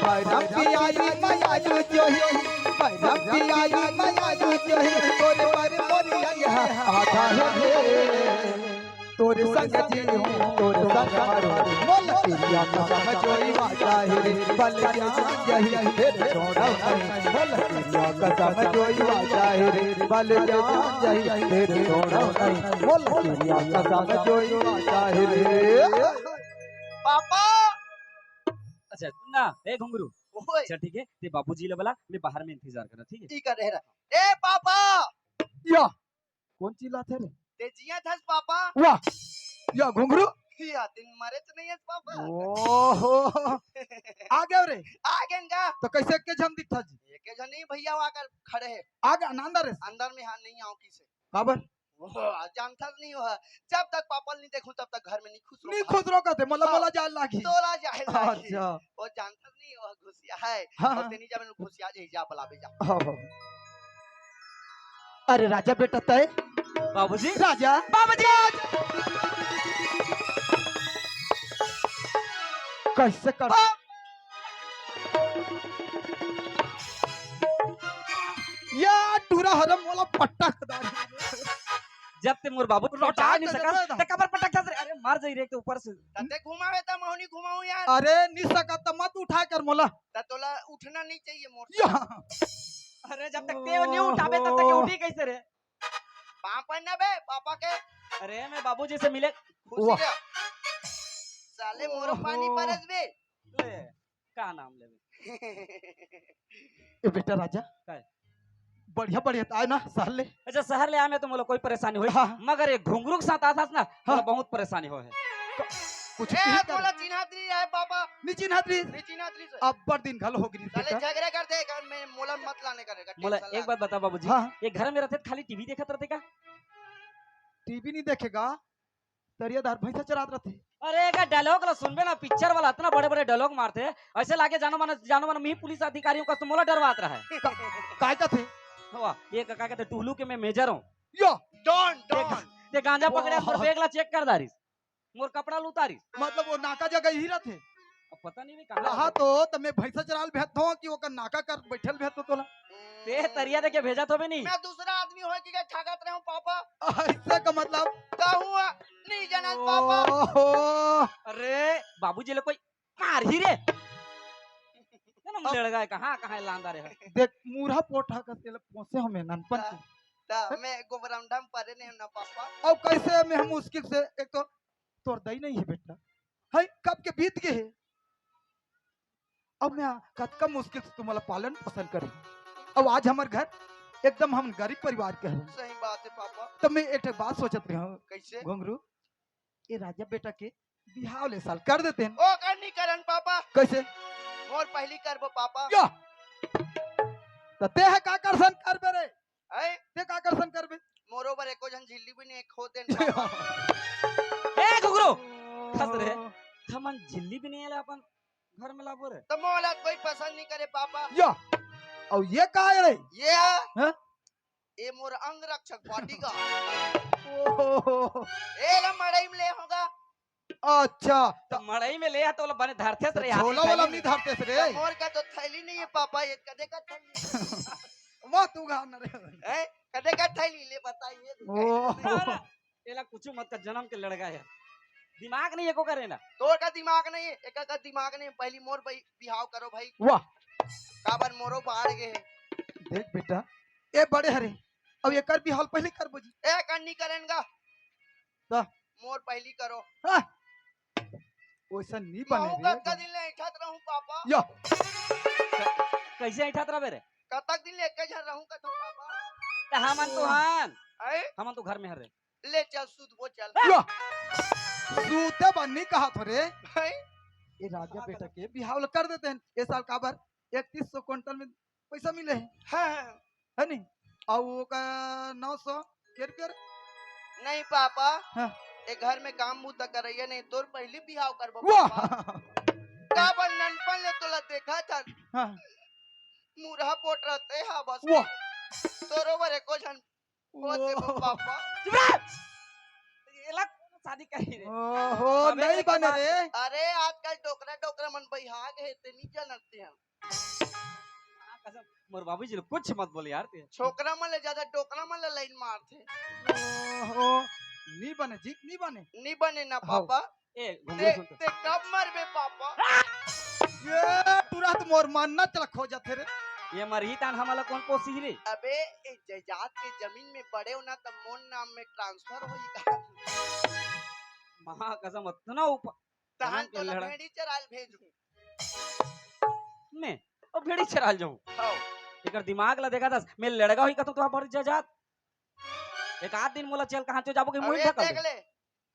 परम पियारी मया जो जोही, परम पियारी मया जो जोही, तोर पर मोर यह आधा है रे। तोर संग जीऊं, तोर संग मरूं, बोल किरिया कसम जोई जाही रे। भल जान जाही फिर छोड़ो नहीं, बोल किरिया कसम जोई जाही रे। भल जान जाही फिर छोड़ो नहीं, बोल किरिया कसम जोई जाही रे। पापा। अच्छा, सुन ना, ए घुंगरू। ओए। अच्छा, ठीक है, ते बाबूजी ले बला, मैं बाहर में इंतजार करत, ठीक है? ठीक है, रह रहा। ए पापा। या, कौन चिल्लाथे रे? ते जियत हस पापा। वाह, या घुंगरू। या दिन मरे तो नहीं हस पापा। ओहो, आ गए रे। आ गए का? तो कैसे के झन दिखता जी? एके झन नहीं भैया, वो आकर खड़े हैं। आ गए ना अंदर रे? अंदर में हाँ नहीं आओ किसे। काबर? ओह, जानथस नहीं हो, जब तक पापा ल नहीं देखूं, तब तक घर में नहीं खुश रहो। नहीं खुश रहो कहते, मतलब हाँ। मोला जाए लागी। तोला जाए लागी। अच्छा। वो जानथस नहीं हो, घुसिया है। हाँ, और हाँ। तेनी जाबे घुसिया जाए, जा बुलाबे जा। हाँ, हाँ। अरे राजा बेटा तय। बाबूजी। राजा। बाबूजी। कैसे कर? हाँ। या टूरा हरम मोला पट्टा खदारी। जब ते मोर बाबू तो रोटा जाए नहीं दे सकत, दे। ते काबर पटक दे? अरे, मर जाई रे, एक तो ऊपर से। तते घुमावे त महूं नहीं घुमाऊं यार। अरे, नहीं सकत त मत उठा कर मोला। त तोला उठना नहीं चाहिए मोर से। या। अरे, जब तक ते नहीं उठाबे, तब तक ओहो। उठी कैसे रे? पापा ना बे, पापा के। अरे, मैं बाबूजी से मिले। खुशी वाह। रह। साले मोरो पानी ओहो। परस बे। ले, का नाम लेबे? ए बेटा राजा, काय? बढ़िया बढ़िया आए ना शहर ले। अच्छा, शहर ले आए में तो मोला कोई परेशानी होई, हाँ। मगर ये घुंगरू के साथ आथस ना, हाँ। मोला बहुत परेशानी होय हे। कुछ ए, ठीक कर। मोला चिन्हत नहीं है पापा। नहीं चिन्हत रही? नहीं चिन्हत रही से। अब्बड़ दिन घलो हो गई साले बेटा। झगड़ा कर दे, कर मैं मोला मत लाने करे, मोला टेंशन एक ला। बात बता बाबूजी, हाँ। ये घर में रहते खाली टीवी देखत रहते का? टीवी नहीं देखेगा, तरिया धार भैंसा चरात रहते। अरे, एकर डायलॉग ला सुनबे ना, पिक्चर वाला इतना बड़े-बड़े डायलॉग मारते, ऐसे लागे जानो मानो, जानो मानो मी पुलिस अधिकारी हूँ, कस तो मोला डरवात रहा है। का-, काय कथे? वाह, ये का, का कहते, टुहलू के मैं मेजर हूँ। यो! डॉन, ये डॉन। गा-, ये गांजा पकड़े, मोर ओह। बैग ला चेक कर दारिस, मोर कपड़ा ला उतारिस। मतलब वो नाका जगह ही रहते? अब पता नहीं भी कहाँ रहा रहते। तो, त मैं भैंसा चराल भेजत हूँ कि ओकर नाका कर बैठल भेजत हूँ तोला? ते तरिया देके भेजत होबे नहीं। मैं दूसरा आदमी होय के ठगत रहे हूँ पापा। ऐसे का मतलब? कहूँ नहीं जानत पापा। ओहो। अरे, बाबूजी ले कोई मार ही रे। ना अब लड़गा है, कहाँ, कहाँ लांदा रे है? देख, मूढ़ा पोठा का तेल पोसे हमें ननपन ता, के। ता, मैं गोबरम डम परे नहीं ना पापा। अब कैसे मैं हम मुश्किल से, एक तो तोर दई नहीं है बेटा, है कब के बीत गए है। अब मैं कतका मुश्किल से तुम्हारा पालन पोषण करी। अब आज हमारे घर एकदम हम गरीब परिवार के हैं। सही बात है पापा। तब मैं एक ठे बात सोचत रहे हूँ। कैसे? घुंगरू, ये राजा बेटा के बिहाव ले साल कर देते हैं। ओ कर नहीं करन पापा। कैसे? मोर पहली करबो पापा। या। तो ते है का करसन करबे रे? हैं? ते का करसन करबे? मोरो बर एको झन झिल्ली भी नहीं, खो देन पापा। ए घुघरू, खस रे। हमन झिल्ली भी नहीं आला अपन घर में लाबो रे। तो मोला कोई पसंद नहीं करे पापा। या, और ये का है रे? ये है? हैं? ये मोर अंग रक्षक बॉडीगार्ड। ओहो। ए ला मड़ई में ले होगा। अच्छा। तो मड़ई में ले आ तो ओला बने धरते तो रे, झोला वाला नहीं धरते रे। तो मोर का तो थैली नहीं है पापा, ये कदे का थैली? वाह, तू गा न रे। हैं? कदे का थैली ले बताइए। ओ। एला कुछ मत का, जन्म के लड़का है। दिमाग नहीं एको करे ना। तोर का दिमाग नहीं, एकर का दिमाग नहीं। पहली मोर बई-, बिहाव करो भाई। वाह। काबर मोरो बाढ़ गे हे। देख बेटा, ए बड़े हरे, अब एकर बिहाव पहली करबो जी। ए कन्नी करेन गा। त? मोर पहली करो। हाँ। वैसा नहीं बने महू रे। कतका दिन ले ऐठत रहूं पापा। या। कैसे ऐठत रहबे रे? कतक दिन ले एक झन रहूं कथो पापा। त हमन तो ओ। हन। आए? हमन तो घर में हर रे। ले चल सुतबो चल। या। सूते बन्नी कहा थो रे। भाई। ये राजा बेटा के बिहाव ल कर देते हैं। ये साल काबर इकतीस सौ कुंटल में पैसा मिले है, हाँ। है नहीं? और वो का नौ सौ के रुपया रे? नहीं पापा। हाँ। ए घर में काम बूता करैया नहीं, तोर पहली बिहाव करबो वाह। पापा। काबर ननपन ले तोला देखा था। हाँ। मुरहा पोट रहते हा बस। वाह। तोरो बर एको झन हो देबो वाह। पापा। चुप रह। एला कौन शादी करी रे? ओहो, हमें नहीं एक बने बात रे। अरे आजकल डोकरा डोकरा मन बहिहाग हे, ते नहीं जानते हम। कसम, मोर बाबूजी ले कुछ मत बोले यार ते। छोकरा मन ले ज्यादा डोकरा मन ले लाइन मारथे। ओहो, नहीं बने जी, नहीं बने। नहीं बने ना हाँ। पापा। ए घुंगरू ते, सुन तो। ते कब मरबे पापा? ये तुरंत मोर मन ना चला खो जाथे रे। ये मरही तान हमला कौन पोसी रे? अबे ए जायदाद के जमीन में बड़े होना त मोर नाम में ट्रांसफर होई का? महा कसम इतना ऊपर। तहन तहन के तोला लड़ा। भेड़ी चराल भेजू। मैं ओ भेड़ी चराल जाऊं। हाँ। एकर दिमाग ला देखा दस, मैं लड़का होई कथों तो बड़ जजात। एक आध दिन मोला चल कहां चो जाबो के मुंह अबे ढकल देख दे। ले,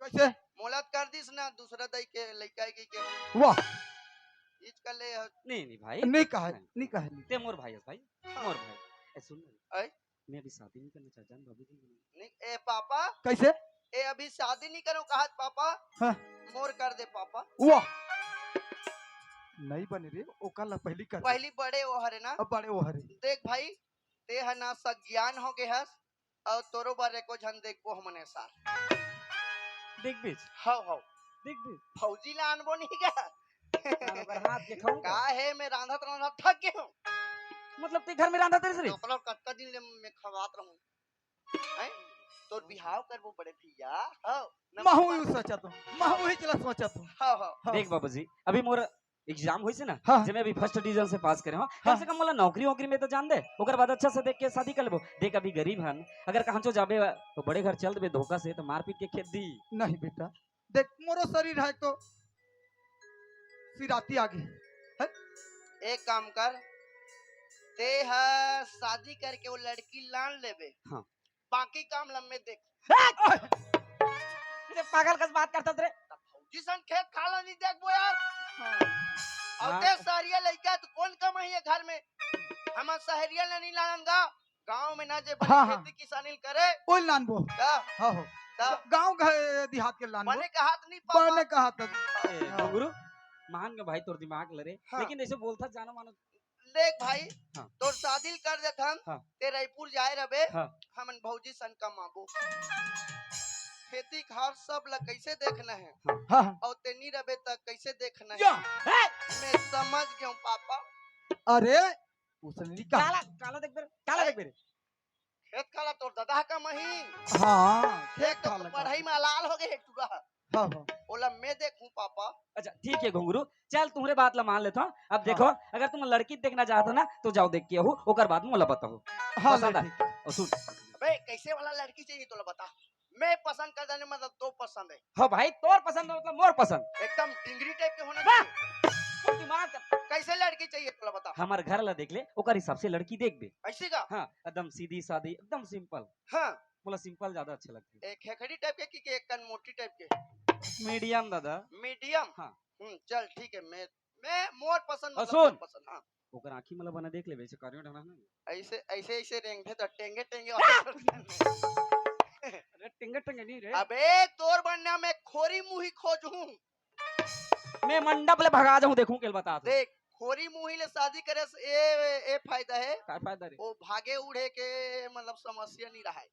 कैसे? मोला कर दिस ना दूसरा दाई के लइका की के। वाह। इच कर ले। नहीं नहीं भाई। नहीं कहा, नहीं कहा, नहीं। ते मोर भाई है भाई। हाँ। मोर भाई। ए सुन ना। ऐ? मैं अभी शादी नहीं करना चाहता हूं, बाबूजी। नहीं, ए पापा, कैसे? ए अभी शादी नहीं करो कहा पापा। हाँ। मोर कर दे पापा। वाह। नहीं बने रे, ओकर ला पहली कर। पहली बड़े वो हरे ना। अब बड़े वो हरे। देख भाई, ते ह ना सज्ञान हो गे हस, और तोरो बर एको झन देखबो हमने सार। देख बीच। हव हव। देख बीच। फौजी ला आनबो नहीं का? अगर हाथ दिखाऊं का हे, मैं रांधत रांधत थक गे हूं। मतलब ते घर में रांधत रहिस रे? डोकरा कतका दिन ले मैं खवात रहूं। हैं? तोर बिहाव करबो बड़े भैया। हव। महू यू सोचा तो, महू ही चला सोचा तो। हव हव। हाँ। देख बाबूजी, अभी मोर एग्जाम होइसे ना, हाँ। जेमे अभी फर्स्ट डिवीजन से पास करे हो, कम हाँ। से कम मोला नौकरी वोकरी में तो जान दे, ओकर बाद अच्छा से देख के शादी कर लेबो। देख अभी गरीब हन, अगर कहां चो जाबे तो बड़े घर चल देबे धोखा से, तो मारपीट के खेद दी। नहीं बेटा, देख मोरो शरीर है तो सिराती आगे। एक काम कर, ते ह शादी करके वो लड़की लान लेबे। हाँ। बाकी काम लम्बे देख। तेरे पागल कस बात करता तेरे। त फौजी सन खेत खाला नहीं देखबो यार। अब हाँ। ते सहरिया लइका तो कौन कमाई है घर में? हमन सहरिया ले नहीं लानन गा। गांव में ना जे बने हाँ, हाँ। खेती किसानी करे। ओल लानबो। का? हाँ हो। का? गांव घर देहात के लानबो। बने कहा त नहीं पापा। बने कहा तक। ए, घुंगरू, मान के भाई तोर दिमाग लरे, हाँ। लेकिन ऐसे बोलता जानो मानो। देख भाई, हाँ। तोर शादी कर देथन, हाँ। ते रायपुर जाए रबे, हाँ। हमन भौजी सन कमाबो। खेती खार सब ला कैसे देखना है हाँ, हाँ। और ते नी रबे त कैसे देखना है? या। मैं समझ गया हूँ पापा। अरे उसने नहीं कहा। काला काला देख बेरे, काला देख बेरे। खेत खाला तोर दादा का मही। हाँ, एक तो खाला का। पढ़ाई में लाल हो गए टूरा। हाँ, हाँ। ओला मैं देखूं पापा। अच्छा ठीक है घुंगरू, चल तुम्हारे बात ला मान लेता हूँ। अब देखो, अगर तुम लड़की देखना चाहते हो ना तो जाओ देख के हो, ओकर बाद मोला बताओ। हाँ, पसंद ले आ- ठीक है। और सुन, अबे कैसे वाला लड़की चाहिए तोला बता। मैं पसंद कर देने मतलब तो पसंद है। हाँ भाई तोर पसंद है मतलब मोर पसंद। एकदम डिंगरी टाइप के होना वाह! चाहिए। तू दिमाग कर। कैसे लड़की चाहिए तोला बता। हमार घर ला देख ले, ओकर हिसाब से लड़की देख बे। ऐसी का? हाँ, एकदम सीधी सादी, एकदम सिंपल। हाँ। मोला सिंपल ज्यादा अच्छा लगता है। एक हेखड़ी टाइप के कि, कि एक कन मोटी टाइप के? मीडियम दादा। मीडियम। हाँ। हम्म, चल ठीक है। मैं मैं मोर पसंद और मतलब सुन। तोर पसंद। हाँ। ओकर आँखी मला बना देख लेबे, ऐसे करियो ढंग ना। ऐसे ऐसे ऐसे रेंगथे तो टेंगे टेंगे। अरे टिंगे टिंगे नहीं रे। अबे तोर बनना मैं खोरी मुही खोजूं। मैं मंडप ले भगा जाऊं, देखूं केल बता तो। देख, खोरी मुही ले शादी करे से ए ए फायदा है। का फायदा रे? वो भागे उड़े के मतलब समस्या नहीं रहा है।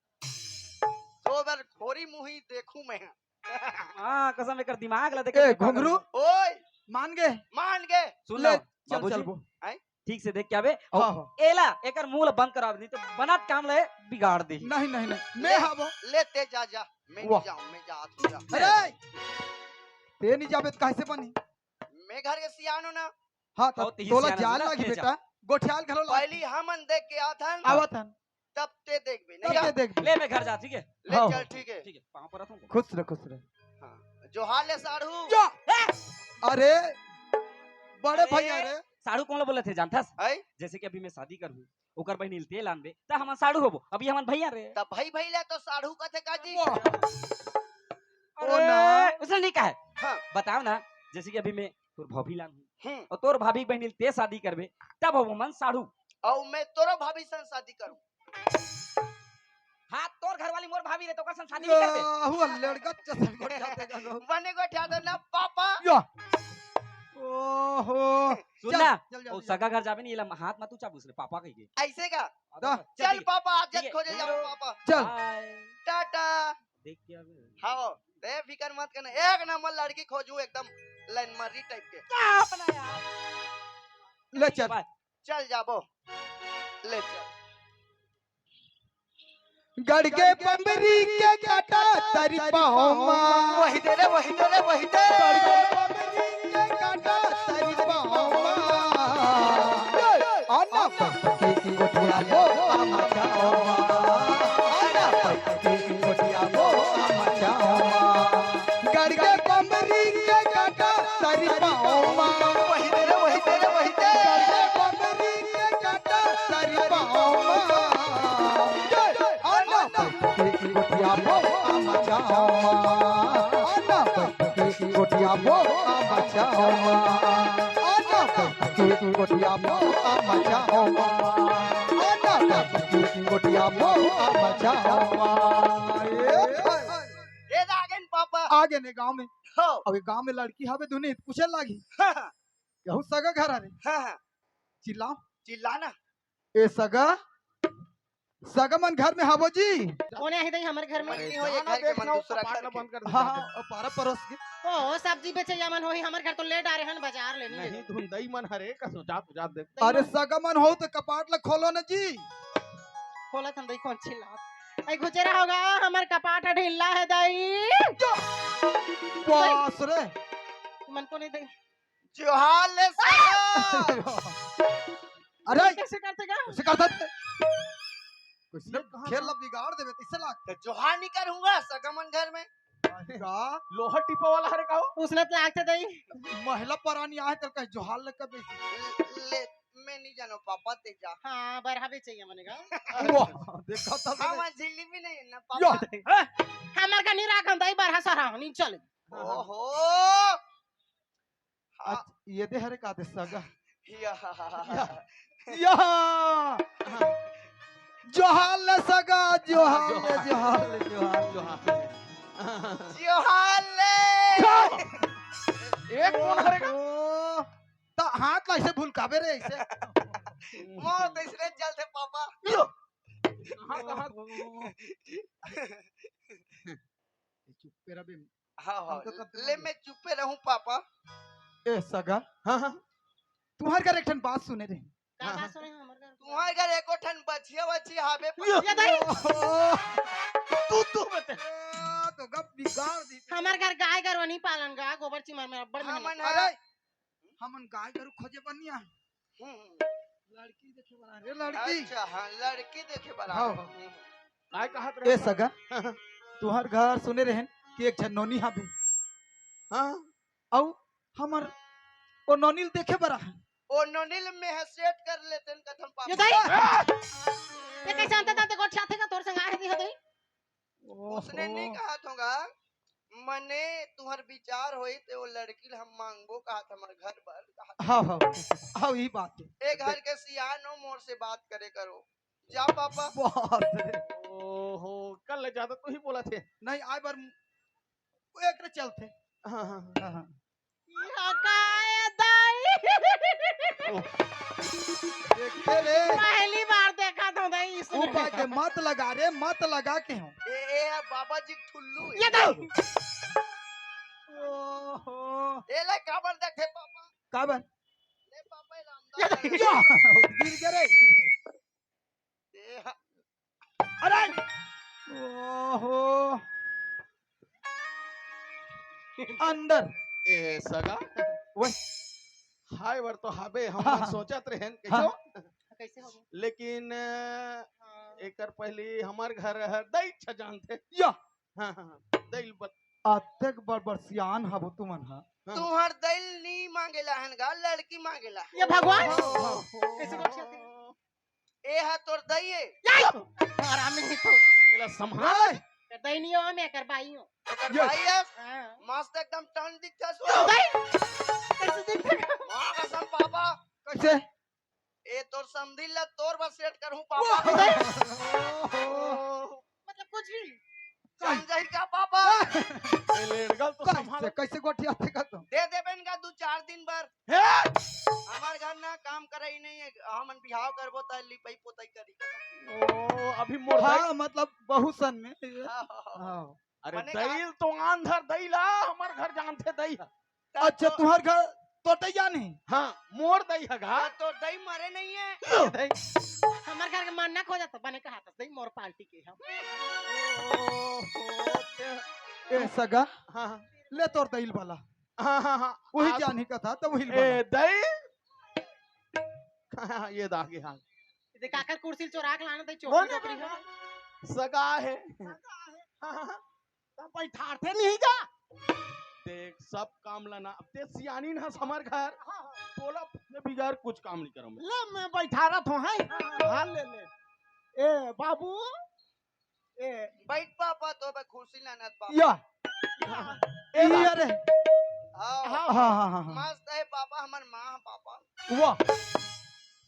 तो अगर खोरी मुही देखूं मैं। हाँ कसम, एकर दिमाग ला देख ए के पागल घुंगरू, हो। ओए, मान गए। मान गए। सुन ले, लो चल, बाबूजी, चल वो। ठीक से देख के आबे। हाँ, और हाँ। एला एकर मुंह ला बंद करा, नहीं तो बनत काम ले बिगाड़ दे। नहीं, नहीं, नहीं, मैं ले, हाबो। ले ते जा जा। मैं वाह। नहीं जाऊं, मैं जात हूं जा। अरे ते नहीं जाबे त कैसे बनी? मैं घर के सियान हूँ ना। हाँ, तब अउ तेही तोला सियान जान ना, लागी ते जा। बेटा, गोठियाल घलो लागी। पहली हमन देख के आथन, आवत हन। तब ते देखबे, तब नहीं ते आ? देखबे। ले मैं घर जा, ठीक है? ले हाँ। चल, ठीक है। ठीक है, पाँव परत हूँ। खुश रह, खुश रह। हाँ, जोहार ले साढ़ू। जा। ए! अरे, बड़े अरे, भैया रे। साढ़ू कोन ला बोलत हे जानथस? आई? जैसे कि अभी मैं शादी करहूँ, ओकर बहिनी ल ते लानबे, त हमन साढ़ू होबो। अभी हमन भैया रे। त भाई भाई ला तो साढ़ू कथे का जी? वाह। ओ अरे, ना। उसने नहीं कहा है। हाँ। बताओ ना, जैसे कि अभी मैं तोर भाभी लानहूँ हम्म। अउ तोर भाभी के बहिनी ल ते शादी करबे, तब होबो हमन साढ़ू। अउ मैं तोरो भाभी सन शादी करूँ। हाँ, तोर घरवाली मोर भाभी रे, त ओकर सन शादी नहीं करबे। आहू, लड़का चसन गोठिया देगा लो। बने गोठिया दो ना पापा। या। ओहो। सुन चल, ना, चल, चल, ओ चल। सगा घर जाबे नहीं, एला हाथ मत ऊंचा पूछ रे, पापा कहिके। ऐसे का? हाँ, दा। चल चल ठीक है। पापा, आज ठीक जत है। खोजे जाबो पापा। चल। बाय। टाटा। देख के आबे। हाँ, ते फिकर मत करना, एक नंबर लड़की खोजू, एकदम लंडमर्री टाइप के। क्या अपना यार? ले चल। बाय। चल जाबो, ले चल। गड़ के बमरी के काटा तरी पाँव मा। वही दे रे, वही दे रे, वही दे। गड़ के बमरी के काटा तरी पाँव मा। आना पटके गोठिया बो आमा चाओ मा। आना पटके गोठिया बो आमा चाओ मा। गड़ के बमरी के काटा तरी पाँव मा। वही दे रे, वही दे रे, वही दे। गड़ के बमरी के काटा तरी पाँव मा। आना पटके गोठिया बो आमा चाओ मा। आना पटके गोठिया बो आमा चाओ मा। आना पटके गोठिया बो आमा चाओ मा। आना पटके गोठिया बो आमा चाओ मा। ए, ए, आगे न पापा। आगे ने गांव में। हो। अब ये गांव में लड़की हवे दुनी, पूछे लागी। हाँ, हाँ। यहू सगा घर हरे। हाँ, हाँ। चिल्लाओ। चिल्ला ना। ए सगा, सगा मन घर में हवो जी? कोने आहे दई हमर घर में? अरे, नहीं हो, ये जाना घर के देख मन ना, दूसरा कपाट घर ला के। बंद कर दे, हाँ, जाके। हाँ, ओ पारा परोस के। ओ, सब्जी बेचैया मन होही, हमर घर तो ले डारे हन बाजार ले, नहीं नहीं। ले। धुंधई मन हरे, कसो जात, जात देख। अरे, सगा मन हो तो कपाट ला खोलो ना जी। खोलत हन दई, कौन चिल्लात? ऐ घुचेरा होगा, हमर कपाट ढीला है दई। बस रे। मन को नहीं दई। जोहार ले सगा। अरे, कैसे करते का? कैसे करते? कुछ ये कहाँ खेल था? ला बिगाड़ देबे, कैसे लाग? तो जोहार नहीं करूंगा, सगा मन घर में। का? लोहा टिपा वाला हरे का हो? उसने तो लागते दई। महिला परानी आहे, तो कहीं जोहार लग कर बैठी। ले, मैं नहीं जानो पापा, ते जा। हाँ, बरहा भी चाहिए मने का। वाह, देखा था हाँ, मैंने। वहाँ झिल्ली भी नहीं है ना या। पापा। हैं? हमर का नहीं राखन दई, बरहा सरहा नहीं चले। ओहो। हाँ। अच्छा, ये दे हरे का दे सगा। या। या। या। जोहार ले सगा, जोहार ले, जोहार ले, जोहार, जोहार। जोहार ले। एक कौन हरे का? ओ, तो हाथ ला ऐसे भुलकाबे रे, ऐसे। मोर तो इसने चलते पापा। यो। हाथ, हाथ। चुप पे रह बे। हाँ, हाँ, हम तो कब ले, मैं चुप्पे रहूं पापा। ए सगा, हाँ, हाँ। तुम्हार घर एक ठन बात सुने रहे। का हाँ, बात हाँ। सुने हो हमर घर? तुम्हार घर एको ठन बछिया वछिया हावे ये पापा। दई। ओहो। तू, तू बता। ए, तो गप बिगाड़ दी। हमर घर गाय गरु नहीं पालन गा, गोबर चिमर में अब्बड़ मेहनत। हमन अरे, हमन गाय गरु खोजे बर नहीं आए। हम्म, हम्म। लड़की देखे बर आए। ए लड़की। अच्छा, हाँ, लड़की देखे बर हाँ, आए। हाँ। हम्म। काय कहत ए रहे? सगा, तुहर घर सुने रहेन कि एक झन नोनी हाबे। हाँ। अउ हमर ओ नोनी ल देखे बर आहन। ओ नोनी ल में ह सेट कर लेतेन कथम ये पापा। दई। ये कैसे अंत तंत गोठियाथे का तोर संग आहे दई हो दई? ओहो। उसने नहीं कहा थोगा, मने तुहर विचार होई ते वो लड़की ल हम मांगबो कहा था हमर घर बर कहा था। हाँ, हाँ, हाँ, ई बात है। ए घर के सियान हो, मोर से बात करे करो। जा पापा। बाप रे। ओहो, कल ले ज्यादा तू ही बोला थे। नहीं, आए बार मु-, वो एक रे चलते। हाँ, हाँ, हाँ। हाँ, हाँ। ये का है दाई? ओह। देखे रे। पहली बार देखा था दाई इसने। ऊपर के मत लगा रे, मत लगा के हो। ए, ए, बाबा जी ठुल्लू है। ये दाई। ओहो। ए ले काबर देखे पापा। काबर? ले पापा, ये रामदास ये दाई। या, गिर गए रे। ए, अरे! ओहो। अंदर। ए सगा, ओए। हाय बर तो हाबे, हम हाँ, मन हाँ। सोचत रहेन, हाँ। कइसो? कइसे हो गया? लेकिन, अ, हाँ। एकर पहली हमर घर हर दई छ जानथे। या। हाँ, हाँ, हाँ। दई ल बत- अतेक बड़ बड़ सियान हबो तुमन ह। हाँ। तुहर दई ल नी मांगेला हन गा, लड़की मांगेला। ये भगवान! हाँ, हाँ। कइसे गोठियाथे? ए हा तोर दई ए। याई! हरामी नहीं तो। एला संभाल। ए, दई नहीं हो, मैं एकर बाई हूँ। एकर ये बाई ए? हाँ। मस्त एकदम टन दिखथे सो। दई! कइसे दिखथे? माँ कसम पापा। कइसे? ए तोर समधी ला तोर बर सेट करहूँ पापा। वाह! मतलब कुछ भी। समझही का पापा? ए, लेड़गल तो कइसे, संभाल। कइसे गोठियाथे का तो? दे देबेन का दू चार दिन बर। हे! हमर घर ना काम करई नहीं है, हमन बिहाव करबो त लिपई पोतई करी। ओ, अभी मोर हाँ, दई मतलब बहु सन में। हाँ, हाँ, हाँ। हाँ। अरे मने दई ल तो आंधर दई ला, हमर घर जानथे दई ह। अच्छा, तो तुहर घर तोर दई जानी? हाँ, मोर दई ह गा। हाँ, तोर दई मरे नहीं है। दई। हमर घर के मरना खो जाता, बने कहा था, दई मोर पार्टी के हम। ओहो, ते- ए सगा, हाँ, हाँ। ले तोर दई ल बला। हाँ, हाँ, हाँ। वही आप जानी का था, तो वही ल ए, बला। दई। हाँ, ये दागे, हाँ। ये काकर कुर्सी ल चोरा के लाना था, वो चोकरी ना, टोकरी ना, है। ना। सगा है। हाँ, हाँ, हाँ। तब बैठारथे नहीं जा। देख, सब काम ला ना, अब ते सियानी ना हमर घर, हाँ, हाँ। तोला पूछे बिगर कुछ काम नहीं करम मैं। ले, मैं बैठारत हूँ, हैं? हाँ, ले, ले। ए, बाबू, ए। बैठ पापा, तो बे कुर्सी लानत पापा। या। हाँ। ए, ये रे। हाँ। हाँ, हाँ, हाँ, हाँ। मस्त है पापा, हमर माँ पापा। वाह।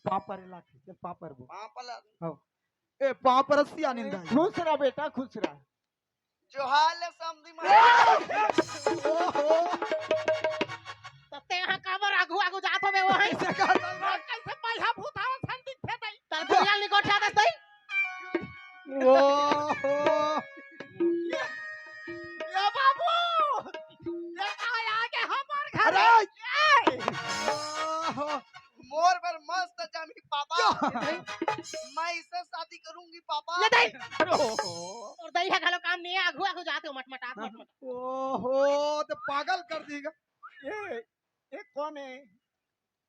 पापा रे लाठी, चल पापा रे बोल। पापा ला। हाँ। ए, पापा रे सियानी ए, दाई। खुश रह बेटा, खुश रह। जोहार ले समधी मन। ओहो। त तेहा काबर आगू आगू जात हवे वो है? कइसे कर दल रे? कइसे पहिला भूत आवत हन दिखथे तई? तर दुनिया निकोठा दस तई। ओहो। ये, ये बाबू, ये काय आगे हमर घर? अरे! ए! ओहो। मोर बर मस्त जामी पापा। या। मैं इससे शादी करूंगी पापा। ये दई। अरे हो। तोर दई ह घलो काम नहीं है, आगू आगू जात हो मटमटात हाँ। मटमटात। ओहो, तो पागल कर दीगा। ए, ए कौन है?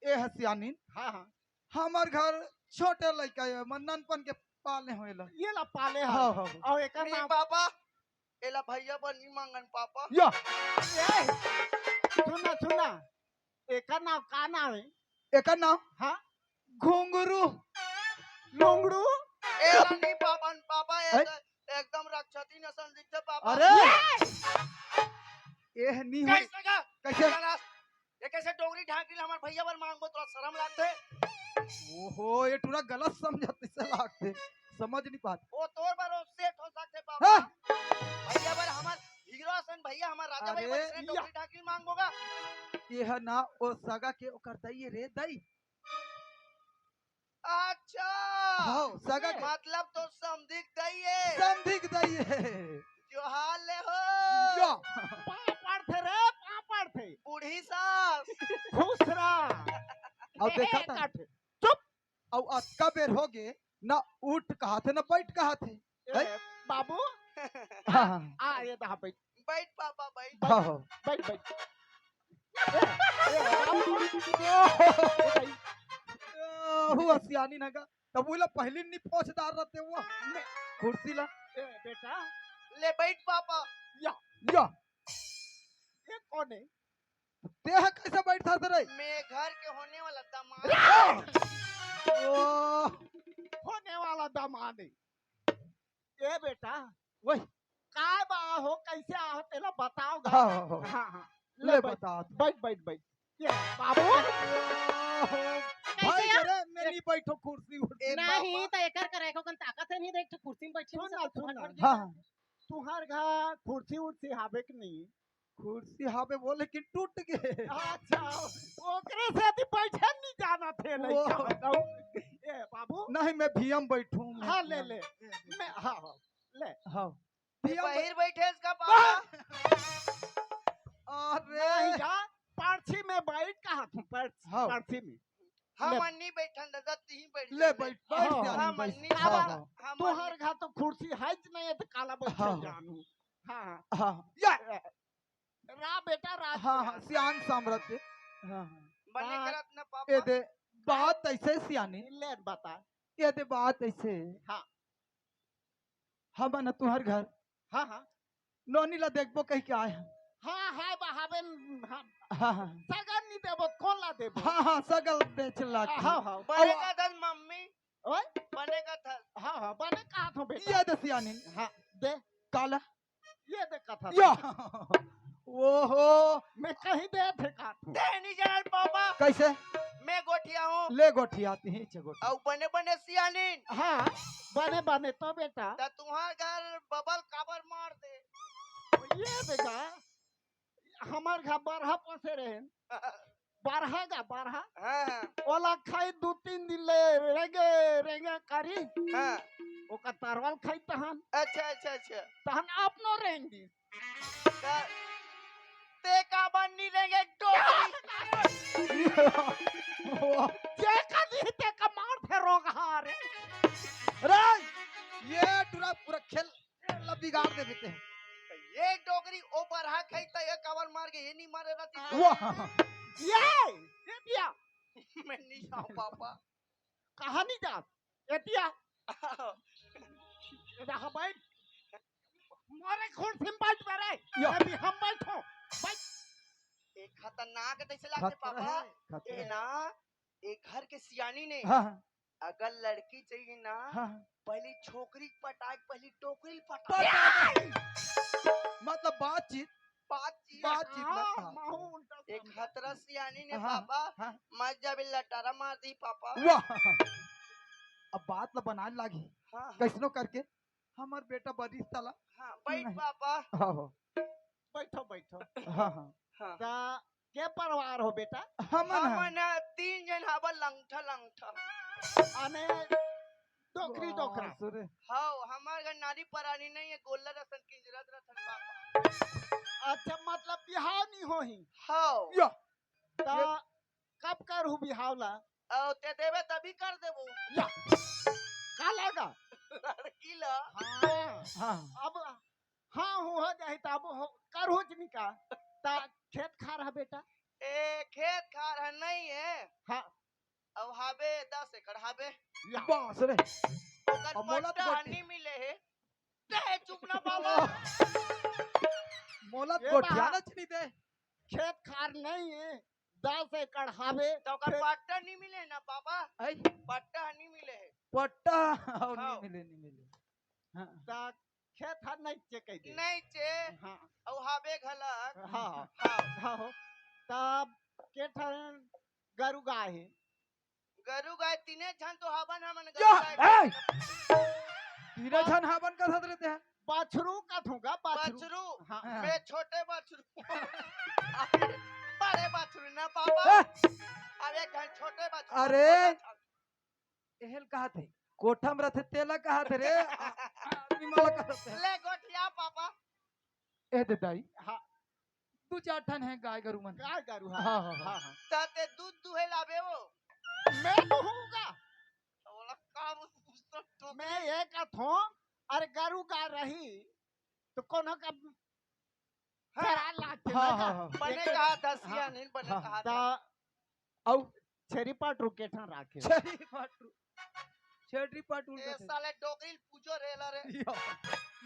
ए ह सियानी। हाँ, हाँ। हमर घर छोटे लइका है, मन ननपन के पाले होएला। ये ला पाले है। हाँ, हाँ, हाँ। और एकर नहीं नाम पापा, एला भैया बर नहीं मांगन पापा। या। ए, सुना, सुना। एकर नाम का नाम है? एकर नाम? हाँ? घुंगरू। लुंगड़ू? एला नहीं पापन पापा, हैं? एक-, एकदम राक्षसी नसल दिखथे पापा। अरे! ए! एह नहीं हो। कइसे का? कइसे? ये कइसे डोकरी ढांकी ल हमर भैया बर मांगबो, तोला शरम लागथे? ओहो, ये टूरा गलत समझत तइसे लागथे, समझ नहीं पात। ओ तोर बर ओ सेठ हो सकथे पापा। हाँ। भैया बर हमर हीरो असन भैया, हमर राजा भाई अरे, बर इसने या। डोकरी ढांकी ल मांगबो गा। ये ह ना ओ सगा के ओकर दई रे दई। अच्छा। हाँ, सगा के। मतलब तोर समधिक दई हे। समधिक दई हे। जोहार ले हो। या। पाँव पड़थे रे, पाँव पड़थे। बूढ़ी सास। खुश रह। अब देखा था। काट। चुप। अउ अतका बेर हो गे, ना उठ कहाथे, ना बैठ कहाथे। ए, हैं? बाबू। हाँ, हाँ। आ, ये दहा बैठ। बैठ पापा, बैठ। हाँ, हाँ। बैठ, बैठ। ए, ए, बाबू। ओहो, सियानी नगा। तब वो ला पहली नी पोछ डार रहते वो। कुर्सी ला। ए, बेटा। ले बैठ पापा। या। या। ये कौन है? तेह कइसे बैठत रे? मैं घर के होने वाला दामाद। ओ। होने वाला दामाद है। ए बेटा, वही। काय बा हो, कइसे आहो, तेला बताव गा। हाँ, हाँ, हाँ। हाँ, हाँ। ले ले बैठ, बता। बैठ, बैठ, बैठ। ये बाबू। ओहो। कइसे भाई या? करे, मैं नहीं बैठो कुर्सी उर्सी। ए नहीं, बाबा। त एकर करे को कन ताकत है नहीं, देख तो कुर्सी में बैठे सुन नहीं ना, सकते, सुन ना। हाँ, हाँ। तुहार घर कुर्सी उर्सी हावे कि नहीं? कुर्सी हावे वो, लेकिन टूट गे। अच्छा, ओकरे से अभी बैठे नहीं जाना थे वो। लइका बताओ। ए बाबू। नहीं, मैं भीम बैठूं, मैं हाँ, ले, भीम। ले। मैं, हाँ, हाँ, ले। हाँ। ये भीम बहिर बैठे इसका पापा। अरे। नहीं जा, पारछी में बैठ कहा तू, पारछी, हाँ। पारछी में। हम ले। अन्नी बैठन दादा, तीन बैठ ले जाते। बैठ, बैठ हाँ, जा, हम बैठ। अन्नी हाँ, बाबा, हाँ। हम तुहर अन्नी। घर तो कुर्सी है ज नहीं है तो काला बैठ हाँ, हाँ। जानू। हाँ, हाँ। हाँ। या। रा बेटा, रा हाँ, हाँ, सियान सामरथ के। हाँ, हाँ। बने हाँ। करत न पापा। ये दे, बात ऐसे सियानी। ले बता। ये दे, बात ऐसे। हाँ। हमन तुहर घर हाँ, हाँ। नोनी ला देखबो कहि के आए हन। हाँ, हाँ, बहावे, हाँ। हाँ, हाँ। सगन नहीं देबो, कोन ला देबो? हाँ, हाँ, सगल बेच ला के। हाँ, हाँ। बने अब का धन मम्मी। ओए? बने का धन। हाँ, हाँ, बने का थो बेटा। ये दे सियानी। हाँ, दे। काला? ये दे कथा। या। ओहो। मैं कहीं दे थे का। ते नहीं जानत पापा। कैसे? मैं गोठिया हूँ। ले गोठिया, तिही छे गोठिया। अउ बने बने सियानीन। हाँ, बने बने तो बेटा। त तुम्हार घर बबल काबर मार दे? ये देखा, हमार घर बरहा पोसे रहे। बरहा गा, बरहा। हाँ, हाँ। ओला खाई दू तीन दिन ले रेंगे, रेंगे करी। हाँ। ओकर तरवल खाई तहन। अच्छा, अच्छा, अच्छा। तहन अपनो रेंग दी। त-, ते का बन्नी रेंगे डोकरी? जे का दी ते का मार फेरोगा रे। रे, ये टूरा पूरा खेल ला बिगाड़ देबे ते। ये डोकरी ओ बरहा खाई त ये काबर मार के ये नहीं मारे रहती। वाह। ये, ये दिया। मैं नहीं जाऊँ पापा। कहाँ नहीं जा? ये दिया। रहा बैठ। मोरे कुर्सी में बैठ बे रे। या। अभी हम बैठो। बैठ। ए खतरनाक तैसे लागते खतरा पापा। है, खतरा ए है। ना, ए घर के सियानी ने हाँ, हाँ। अगर लड़की चाहिए ना, हाँ, हाँ। पहली छोकरी पटाए, पहली टोकरी पटाए। पटाए। मतलब बातचीत, बातचीत। बातचीत हाँ, मत कहा। माहौल तो एक समझा। खतरा सियानी ने हाँ, पापा, हाँ। मत जाबे लटारा मार दी पापा। वाह। अब बात ला बनाए लागी। हाँ, हाँ। कैसनो करके हमर बेटा बरिस तला। हाँ, बैठ नहीं। पापा। हाँ, हाँ। बैठो, बैठो। हाँ, हाँ। हाँ। त के परिवार हो बेटा? हमन ह। हमन ह तीन जन हबन लंगठा, लंगठा। अने डोकरी, डोकरा। बाप रे। हव, हमर घर नारी परानी नहीं है, गोल्लर असन किंजरत रथन पापा। अच्छा, मतलब बिहाव नहीं होही? हव। या। त ये कब करहू बिहाव ला? अउ ते देबे तभी कर देबो। या। का लगा? लड़की ला। हाँ। हाँ। अब हाँ, हो, हो जाही त अब हो, करहूच नहीं का? त खेत खार ह बेटा? ए, खेत खार ह नहीं है। हाँ। अब हाबे दस एकड़ हाबे। या। बस रे। ओकर अब मोला तो पट्टा गोटी। नहीं मिले है। ते चुप ना बाबा। मोला ये गोठिया बा। ना चनी दे। खेत खार नहीं है, दस एकड़ हाबे। त ओकर खेत पट्टा नहीं मिले ना बाबा। आई? पट्टा नहीं मिले है। पट्टा, अउ हाँ। नहीं मिले, नहीं मिले। हाँ। त खेत ह नइचे कहि दे। नइचे। हाँ। अउ हाबे घलक। हाँ। हाँ। हाँ हो। तब के ठन गरु गाय हे? गरु गाय तीने झन तो हबन हमन या, गरु गाय। ए! तीने हाँ। झन हबन कथत रहिथे। बछरू कथूं गा, बछरू। बछरू। हाँ। मैं छोटे बछरू। बड़े बछरू ना पापा। ए! अब एक झन छोटे बछरू। अरे! छोटा था। एहल कहत हे, कोठा म रथे तेला कहत हे रे, आ-, आ-, आदमी मन ला कहत हे। ले गोठिया पापा। ए दे दाई, हाँ। दू चार ठन हे गाय गरु मन। गाय गरु, हाँ। हाँ, हाँ, हाँ। हाँ, हाँ। त ते दूध दुहे लाबे वो। मैं दुहूंगा। त ओला का वो पूछता टोकरी? मैं ये कथों, अरे गरु गाय रही, त कोनो का हाँ। चरा लागथे हाँ, ना हाँ, का? हाँ। बने एक कहा दसिया हाँ। नहीं, बने हाँ। कहा त दस। अउ छेरी पाटरू के ठन राखे हो? छेरी पाटरू, छेरी पाटरू ए, कथे। साले डोकरी ल पूछो रे ला रे। यो।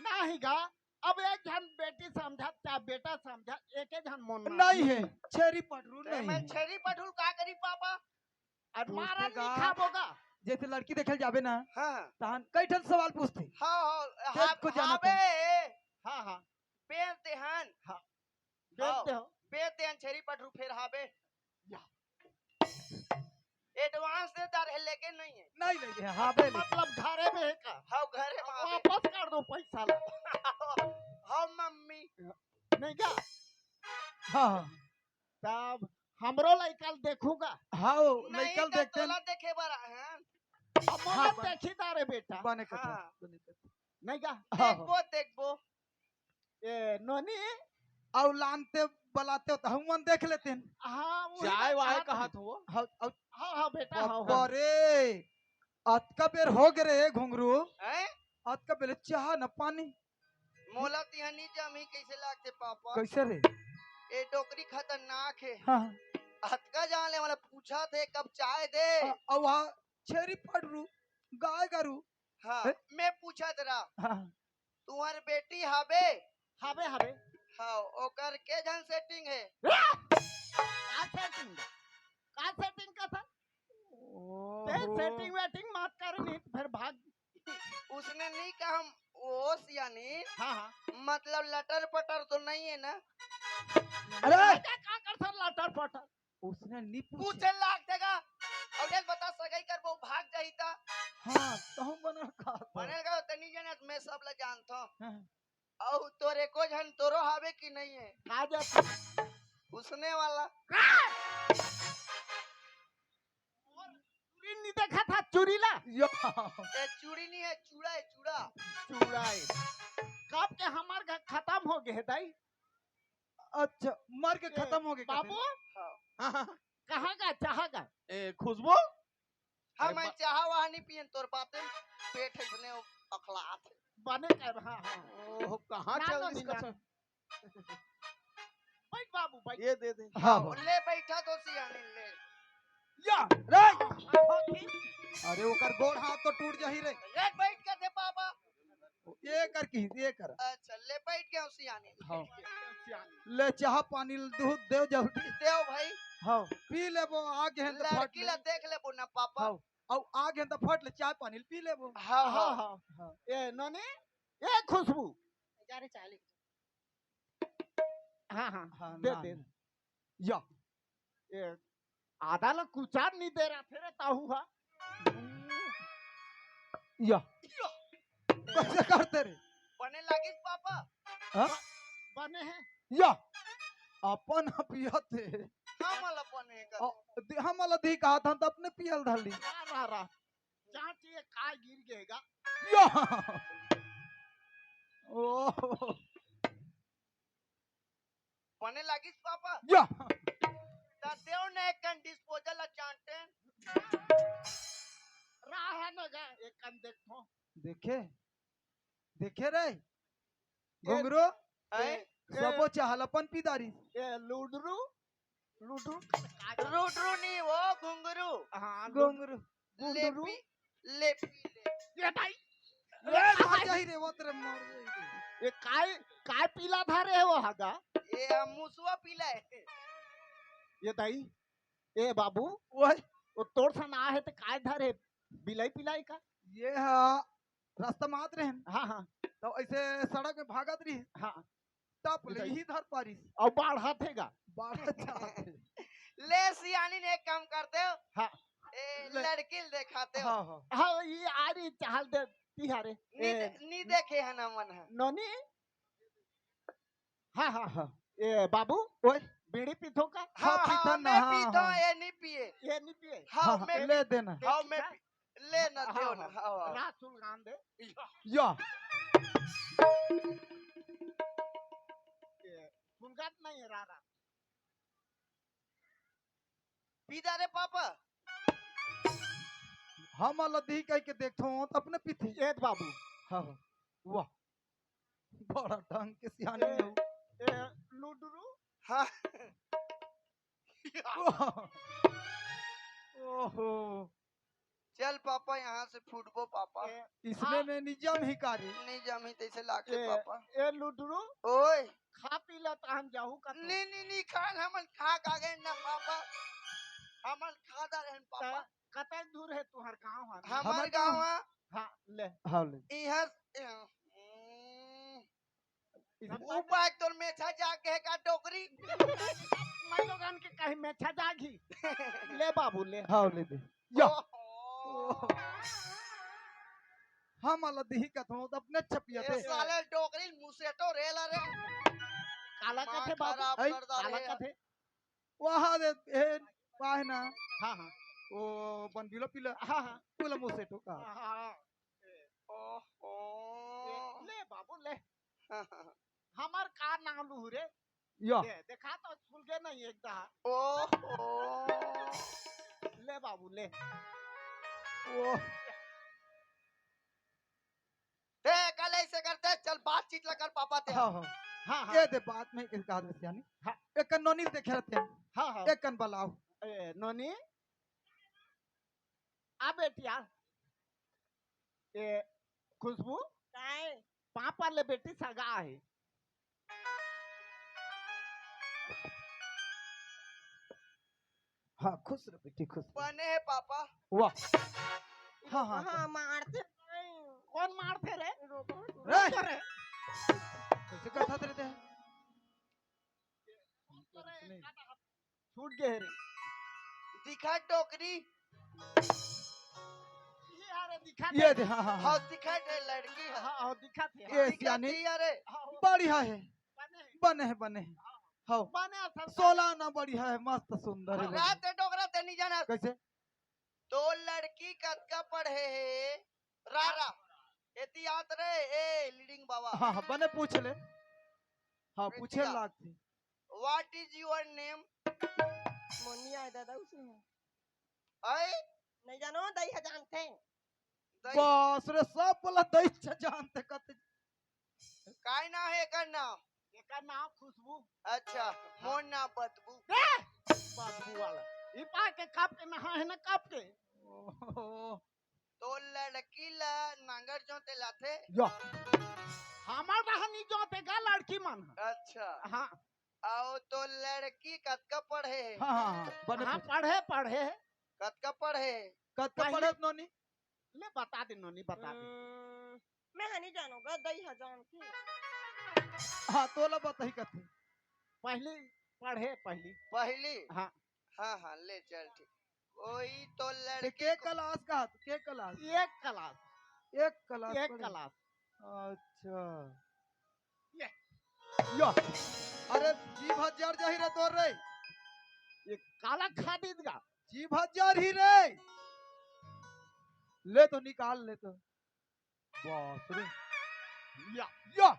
नहीं गा, अब एक झन बेटी समझा, चाहे बेटा समझा, एक झन मन नहीं है, छेरी पाटरू ते नहीं मैं है। छेरी पाटरू का करी पापा? अउ पूछते मारन नहीं गा, खाबो गा। जैसे लड़की देखे ल जाबे ना, हाँ। तहन कई ठन सवाल पूछथे। हाँ, हाँ, देख हाँ, को जाना हाँ बे। हाँ, हाँ। बेच देहन। हाँ। बेच हाँ, देहो। बेच देहन छेरी पाटरू फेर हाबे। या। Advance दे डारे हे, लेके नहीं है। नहीं, नहीं है, हाबे ले। मतलब घरे में है का? हाँ, घरे में हाबे। वापस कर दो पैसा ला। हाँ, मम्मी। नहीं क्या? हाँ, हाँ। तब हमरो लइका ल देखूंगा। हाँ, नहीं, लइका ल तब देखते तोला देखे बर आए हैं। अब मोला हाँ, बन-, देखी डारे बेटा। बने कथा, हाँ। बने कथा। नहीं क्या? हाँ, हाँ। देखबो, देखबो। ए, नोनी। अउ लानते बलाते हो त हमन देख लेते हैं। हाँ, वही चाय बात वाय कहत। कहा थो? हाँ, अउ हाँ, हाँ, बेटा, हाँ, बाबा हाँ। रे, अतका बेर हो गे रे घुंगरू। हैं? अतका बेर चाह न पानी। मोला तिहा नी जमी कैसे लागते पापा? कैसे रे? ए डोकरी खतरनाक हे। हाँ। अतका जान ले, मोला पूछत हे कब चाय दे। अ-, अउ हा छेरी पड़रू, गाय गरू। हाँ, हैं? मैं पूछत रहा। हाँ। तुंहर बेटी हाबे? हाबे, हाबे। हाँ, ओकर के झन setting हे? का setting? का setting का था? ते ओहो। Setting वेटिंग मत कर, नहीं तो फिर भाग। उसने नहीं कहा हम, वो सियानी। हाँ, हाँ। मतलब लटर पटर तो नहीं है ना? अरे! का, का कर सर लटर पटर? उसने नहीं पूछे। पूछे लाग देगा। अब देख बता, सगाई करबो, भाग जाही ता। हाँ, तो हम बनल का तो। बनल का तनी जने, मैं सब ला जानत हूँ। हाँ। अउ तोर एको झन तोरो हावे कि नहीं है? आ जा। उसने वाला। चूड़ी नहीं देखा था, चूड़ी ला। या। ए, चूड़ी नहीं है, चूड़ा है, चूड़ा। चूड़ा है। कब के हमार घर खत्म हो गए, दाई? अच्छा, मर के ए, खत्म हो गए बाबू? हाँ। हाँ, हाँ। कहाँ गा, चाहा गा? ए, खुशबू? हाँ, अरे मैं बा- चाहा वहा नहीं पियन, तोर बातें पेट है इसने अखलात है। बने कर, हाँ, हाँ। ओह, कहाँ ना, चल ना, दिस ना। बैठ बाबू, बैठ। ये दे दे। हाँ, हाँ। ले बैठा तो सियानी ले। या, रे। अरे ओकर गोड़ हाथ तो टूट जाही रे। ले बैठ के दे बाबा। ये कर की, ये कर। अच्छा, ले बैठ के सियानी। हाँ। ले चाह पानी दूध दे जल्दी। देव भाई। हाँ, पी लेबो, आगे हैं तो फट लड़की ला ले। देख लेबो ना पापा। हाँ, अउ आगे हैं तो फट ले चाय पानी पी लेबो। हाँ, हाँ, हाँ। हाँ। हाँ। ए, ननी, ए खुशबू। जा रे चाय ले। हाँ, हाँ, हाँ, दे, ना, दे। ना। या। ए, आधा ला कुचार नहीं दे रहा, फिर ताहू हा। या। या। कैसे करते रे? बने लागिस पापा। हाँ? बने हैं। या। अपन पियत हे। हम वाला बने का। अ, दे-, हम वाला दी कहा था तो अपने पियल धली। रा, रा, रा। चाची ये काय गिर गएगा? या। ओह। बने लागिस पापा? या। त देव ने एक कन disposal ला चांटे। रहा न गा, एक कन देखो। देखे? देखे रे? ए, घुंगरू? आए? ए, सबो चाह ल अपन पी डारी। ए, लुडरू? लुडरू? रुडरू नहीं, वो घुंगरू। हाँ, लुड-, घुंगरू। ले घुंगरू? पी, ले पी, ले। ये भाई। ए, मर जाही रे, वो तेरे मर जाही रे। ये काय, काय पीला धरे हे वो हगा? ये हम मुसवा पीला है। ये दाई, ए बाबू, ओए। वो तोर सन आ हे ते काय धरे? बिलाई पिलाई का? ये हा रास्ता में आत रहेन। हाँ, हाँ। तो ऐसे सड़क में भागत रही। हाँ। तब ले इधर। यही धर पारिस। अउ बाढ़त हे गा। बाढ़त जात हे। ले सियानी ने एक काम करते हो। हाँ। ए, ले। लड़की ल देखाते हो। हाँ, हाँ। हाँ, ये आ रही चाल दे, तिहारे। नी ए, दे-, नी देखे है ना मन है। नोनी? हाँ, हाँ, हाँ। ए, बाबू, ओए। बीड़ी पीथो का? हाँ, हाँ, पीथन मैं ना, हाँ, पीथो, हाँ। ये नहीं पिए। ये नहीं पिए? हाँ, हाँ, हाँ, मैं ले पी-, देना। हाँ, मैं पी-, ले ना, हाँ, देव ना, हाँ। हाँ, हाँ। रात सुलगान दे। या। ए, सुलगात नहीं है, रा, रा। पी जा रे पापा। हम वाला दी कह के देखथो, तो अपने पीथी। ए बाबू। हाँ, हाँ। वाह। बड़ा ढंग के सियानी ए, हो। ए, लुडरू? हाँ। वाह। ओहो। चल पापा, यहाँ से फूटबो पापा। ए, इसमें हाँ। मैं निजाम ही कारी। निजाम ही तैसे लागे ए, पापा। ए लुडरू? ओए। खा पी ला तहन जाहू का तू? नहीं, नहीं, नहीं, खान हमन खा का गए ना पापा। हमन खा दा रहन पापा। त-, कतक दूर है तुहर गाँव है? हमार हमार गाँव गाँव। है। हाँ, ले। हाँ, ले। इहाँ से, हम्म, इस- ऊपर तोर मेछा जाके है का डोकरी? मैं लोगन के कहीं मेछा जागी। ले बाबू, ले। हाँ, ले दे। या। ओहो। हम वाला दिही कथो, तो अपने छपिया ये थे। साले डोकरी मुसेटो रेला रे। काला माँ कथे बाबू? खराब कर डाले काला यार। कथे? वहाँ दे, ए, पाहे ना। हाँ, हाँ। वो बन बिलो पीला। हाँ, हाँ। पीला मुसेटो का। हाँ, हाँ। ओहो। ए, ले बाबू, ले। हाँ, हाँ, हाँ। हमार का नाम लूहू रे? या। दे, देखा तो सुलगे नहीं एक दहा। ओहो। ले बाबू, ले। ओह। ते कल ऐसे करते, चल बातचीत ला कर पापा ते। हाँ, हाँ। हाँ, हाँ। ये दे बात में एक कहा दे सियानी। हाँ। एक कन नोनी देखे रहते हैं। हाँ, हाँ। एक कन बलाओ। ए, नोनी, आ बेटिया। ए, खुशबू, काय? पापा ले बेटी सगा है। हाँ, खुश रह बेटी, खुश रह। बने है पापा। वाह। हाँ, हाँ, हाँ, तो मारते। कौन मारते रे? रे! रे! कैसे करता रहते हैं? छूट गए रे। दिखा टोकरी। ये आ रे, दिखा ये दे। दे, हाँ, हाँ, हाँ। हाँ, दिखा दे लड़की है। हाँ, हाँ, दिखा दे। ये दिखा सियानी। दे, अरे। हाँ, हाँ। बढ़िया है। बने। बने है, बने है। हाँ। हाँ। बने असल। सोला ना बढ़िया है, मस्त सुंदर है, हाँ। बढ़िया। रात है डोकरा ते नहीं जाना। कैसे? तो लड़की कतका पढ़े है? रा, रा। एती आत रे, ए, leading बाबा। हाँ, हाँ, बने पूछ ले। हाँ, पूछे प्रीतिका। लागथे। What is your name? Moniya है दादा, उसे है। आय? नहीं जानो, दई ह जानथे। दई? बस रे, सब बोला दई ह जानथे कते। काय नाम है एकर नाम? एकर नाम खुशबू। अच्छा, मोर नाम बदबू। ए! बदबू वाला। ई पा के काप के नहा है ना, काप के। ओहो। तो लड़की ला नांगर जोते लाथे? या। हमर रहनी जोते गा लड़की मन ह। अच्छा। हाँ। आओ तो लड़की कतका पढ़े हे? हाँ, हाँ, हाँ, बने हाँ, पूछ। पढ़े, पढ़े। कतका पढ़े हे? कतका पढ़े नोनी? ले बता दे नोनी, बता दे। हम्म, मैं हनी जानूंगा, दई ह जानथे। हाँ, तोला बताही कथे। पहली पढ़े, पहली। पहली? हाँ। हाँ, हाँ, ले चल ठीक। ओही तो लड़की के को class का? के class? एक class। एक class एक पढ़े? Class। अच्छा। ये। या। अरे, जीभ ह जर जाही रे तोर रे। ये काला खा दीद गा। जीभ ह जरही रे। ले तो निकाल ले तो। बाप रे। या। या।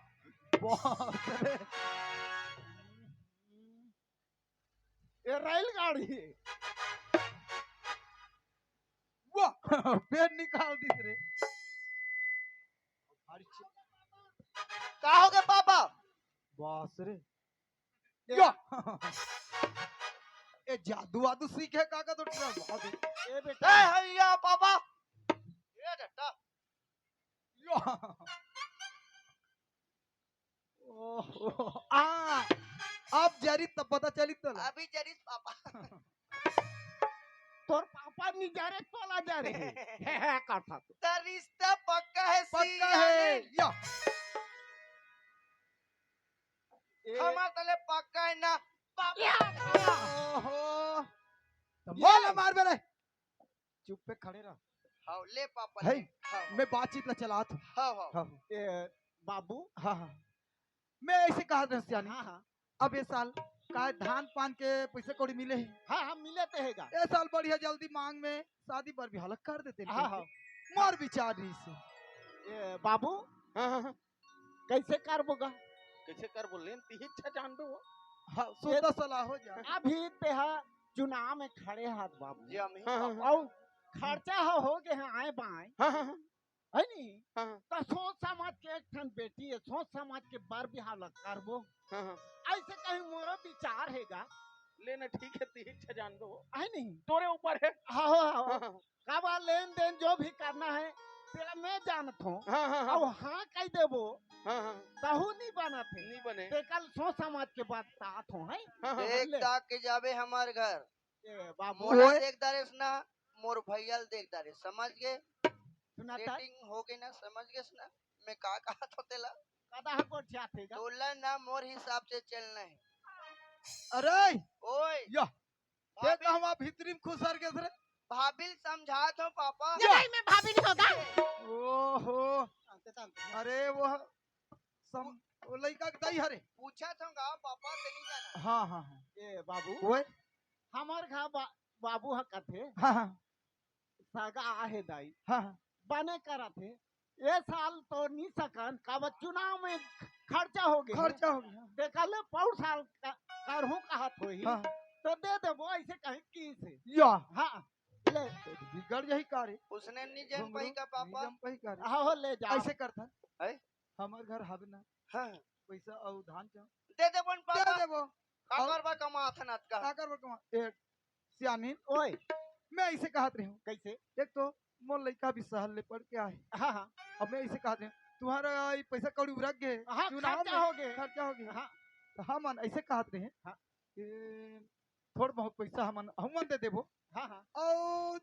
बाप रे। ये रेलगाड़ी। वाह, पेन निकाल दिस रे। का हो गे पापा? बास रे। या। ए, जादू वादू सीखे का, का तो ट्रक बहुत है। ए बेटा। ए, हैया पापा। ए बेटा। या। ओहो, आ, अब जरी तब पता चली तो। अभी जरी पापा। तोर पापा नी जा रे, तोला जा रे। हे, हे, करथा तो। त रिश्ता पक्का है, पक्का है। या। ए, हमार तले पक्का है ना, पापा। या। ओहो। तो ये। बोल मार बेले। चुप पे खड़े रह। हाँ, ले पापा, है, ले। हाँ। मैं बातचीत ला चलात हूँ। हाँ, हाँ। हाँ। ए, बाबू। हाँ, हाँ। मैं ऐसे कहा था सियानी। हाँ, हाँ। अब ये साल का धान पान के पैसे कौड़ी मिले ही? हाँ, हाँ, मिले ते हेगा। ये साल बढ़िया जल्दी मांग में शादी बर बिहाव ला कर देते हैं हाँ, करके। हाँ। मोर विचार रही से। ए, बाबू। हाँ, हाँ, हाँ। कैसे करबो गा? कैसे करबो? लेन तिही इच्छा जानबो। हाँ, सुद्धा सलाह हो जा। अभी तेहा चुनाव में खड़े हाथ बाबू। जी, हम ही हाँ, हाँ, हाँ। अउ खर्चा ह हो गे हे आए बाए। हाँ, हाँ, हाँ। है नी? हाँ, हाँ। त सोच समझ के एक ठन बेटी है, सोच समझ के बर बिहाव ला करबो। हाँ, हाँ। ऐसे कहीं मोरो विचार हेगा। लेना ठीक है, तिही इच्छा जानबो। है नी? तोरे ऊपर है। हाँ, हाँ, हाँ। हाँ, हाँ। काबर लेन देन जो भी करना है, तेला मैं जानत हूँ। हाँ, हाँ, हाँ। अब हाँ कह देबो, हाँ, हाँ। तहू नहीं बनत है। नहीं बने। तेकर सोच समझ के बात तात हूँ, है? हाँ, हाँ। देख ले। ताक के जाबे हमार घर। ए, बाबू। मोला ओए। देख डारेस ना, मोर भैया ल देख डारेस, समझ गे? सुना था? Setting हो गई ना, समझ गे ना? मैं का कहा था तेला? कदा ह गोठिया थे गा? तोला ना मोर हिसाब से चलना है। अरे! ओए! या! ते भाभी। कहवा भीतरी में खुसर गेस रे? भाभी ल समझात हूँ, पापा। ये नहीं, मैं भाभी नहीं होगा। ओहो। शांत, शांत। अरे, वो सम-, वो लइका के दाई हरे। पूछत हूँ गा, पापा से नहीं जाना। हाँ, हाँ, हाँ। ए, बाबू। ओए। हमार घर बा-, बाबू ह कथे। हाँ, हाँ। सगा आहे दाई। हाँ, हाँ। बने करत हे। ए साल तो नी सकन, काबर चुनाव में खर्चा हो गे। खर्चा हो गे। तेकर ले पौर साल क-, करहूँ कहत होही, हाँ। तो दे देबो, ऐसे कहे किस हे। या। हाँ, ले। बिगड़ जाही का रे? उसने नी जान घुंगरू, पाही का पापा? नी जान पाही का रे? हाँ, हो, ले जा। ऐसे करथन। है? हमर घर हवे ना। हाँ। पैसा अउ धान चाउर। दे देबो न दे पापा। देबो। काकर बर कमाथन अतका? काकर बर कमा-, ए, सियानी, ओए। मैं ऐसे कहत रहे हूँ। कैसे? एक तो मोर लइका भी शहर ले पढ़ के आए। हाँ, हाँ। अब मैं ऐसे कहत रहे हूँ, तुम्हारा ये पैसा कौड़ी उरक गे, हाँ, चुनाव खर्चा में हो गे। खर्चा हो गे। हाँ। तो हमन ऐसे कहत रहे हैं हाँ। कि थोड़ बहुत पैसा हमन, हमन दे देबो। हाँ, हाँ। और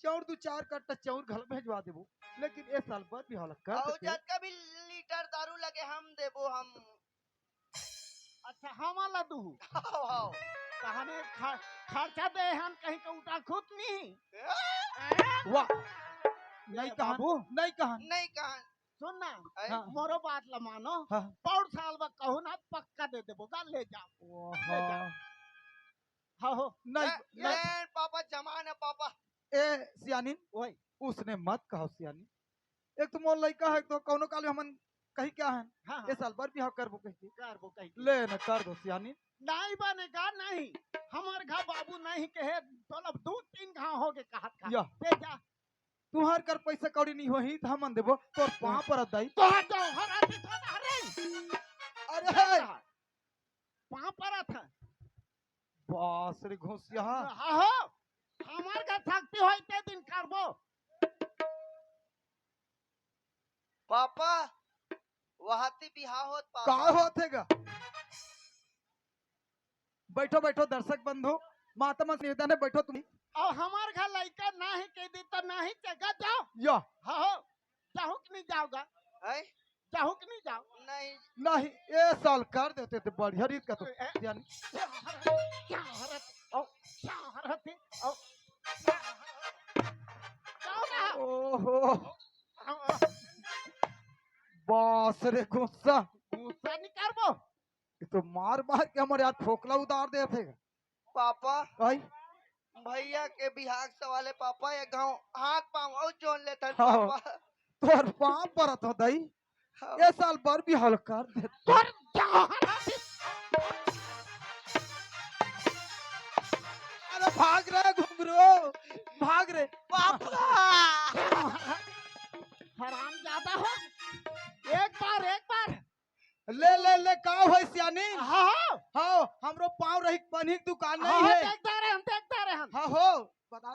चाउर दू चार कट्टा चाउर घलो भेजवा देबो, लेकिन ए साल बर बिहाव ला कर अउ देते। जतका भी लीटर दारू लगे हम देबो हम। अच्छा, हमन ला दुहू। हाव, हाव। तहने ख-, खर्चा दे हन कहीं के उठा खुद नहीं। ए? वाह। नहीं ए कहन, बाबू। नहीं कहन। नहीं कहन। सुन ना, ऐ? हाँ। मोरो बात ला मानो। हाँ। पौड़ साल बा कहूँ ना, पक्का दे देबो, गा ले जाओ। वाह। ले जाओ। हाँ हो। नहीं, ए, नहीं। ए, पापा, जमान है, पापा। ए, सियानी, ओए। उसने मत कहो, सियानी। एक तो मोर लइका है, तो कौनो काल हमन कही क्या है? हाँ, हाँ। ए साल बर बिहाव करबो कहि के। करबो कहि के। ले न, कर दो, सियानी। नहीं बनेगा, नहीं। हमर घर बाबू नहीं कहे, तोला दू तीन घाव हो गे कहत का। या। दे जा। तुहार कर पैसा कौड़ी नहीं होही, त हमन देबो, तोर पाँव परत दाई। तोहर जौहर आती तो ना रे। अरे। पाँव परत है। बास रे घुसिया। हाँ हो, हमार का शक्ति होई ते दिन करबो। पापा, वहाती बिहाव होत पापा। का होत हे गा? बैठो, बैठो दर्शक बंधु, माता मन से निवेदन है, बैठो तुम। अब हमार घर लइका नाही कहि दी त नाही चगा जाओ। यो। हाँ हो, जाहू कि नहीं जाओगा? हैं? जाहू कि नहीं जाओ? नहीं। नहीं, ए साल कर देते तो बढ़िया रीत का तो ए, ए, यानी। क्या हरत, क्या हरत, ओ, क्या हरत है, ओ, क्या हरत? जाओ ना। ओहो। हाँ, हाँ। बास रे गुस्सा। गुस्सा नहीं करबो। ये तो मार मार के हमारे यार फोकला उतार देथे। पापा, आई? भैया के बिहाव के सवाल है पापा, ये गाँव हाथ पाँव अउ जोन लेथन हाँ। पापा। तोर पाँव परत हो दाई, हाँ। ये साल बर बिहाव कर दे। तोर जौहर आती। अरे भाग रे घुंगरू, भाग रे। पापा। हराम ज्यादा हो। एक बार, एक बार। ले, ले, ले, का होय सियानी? हाँ, हाँ। हाँ, हमरो पाँव रही पनही के दुकान नहीं हाँ, है। देखता रहे हम, देखता रहे हम। हाँ, हो, बता।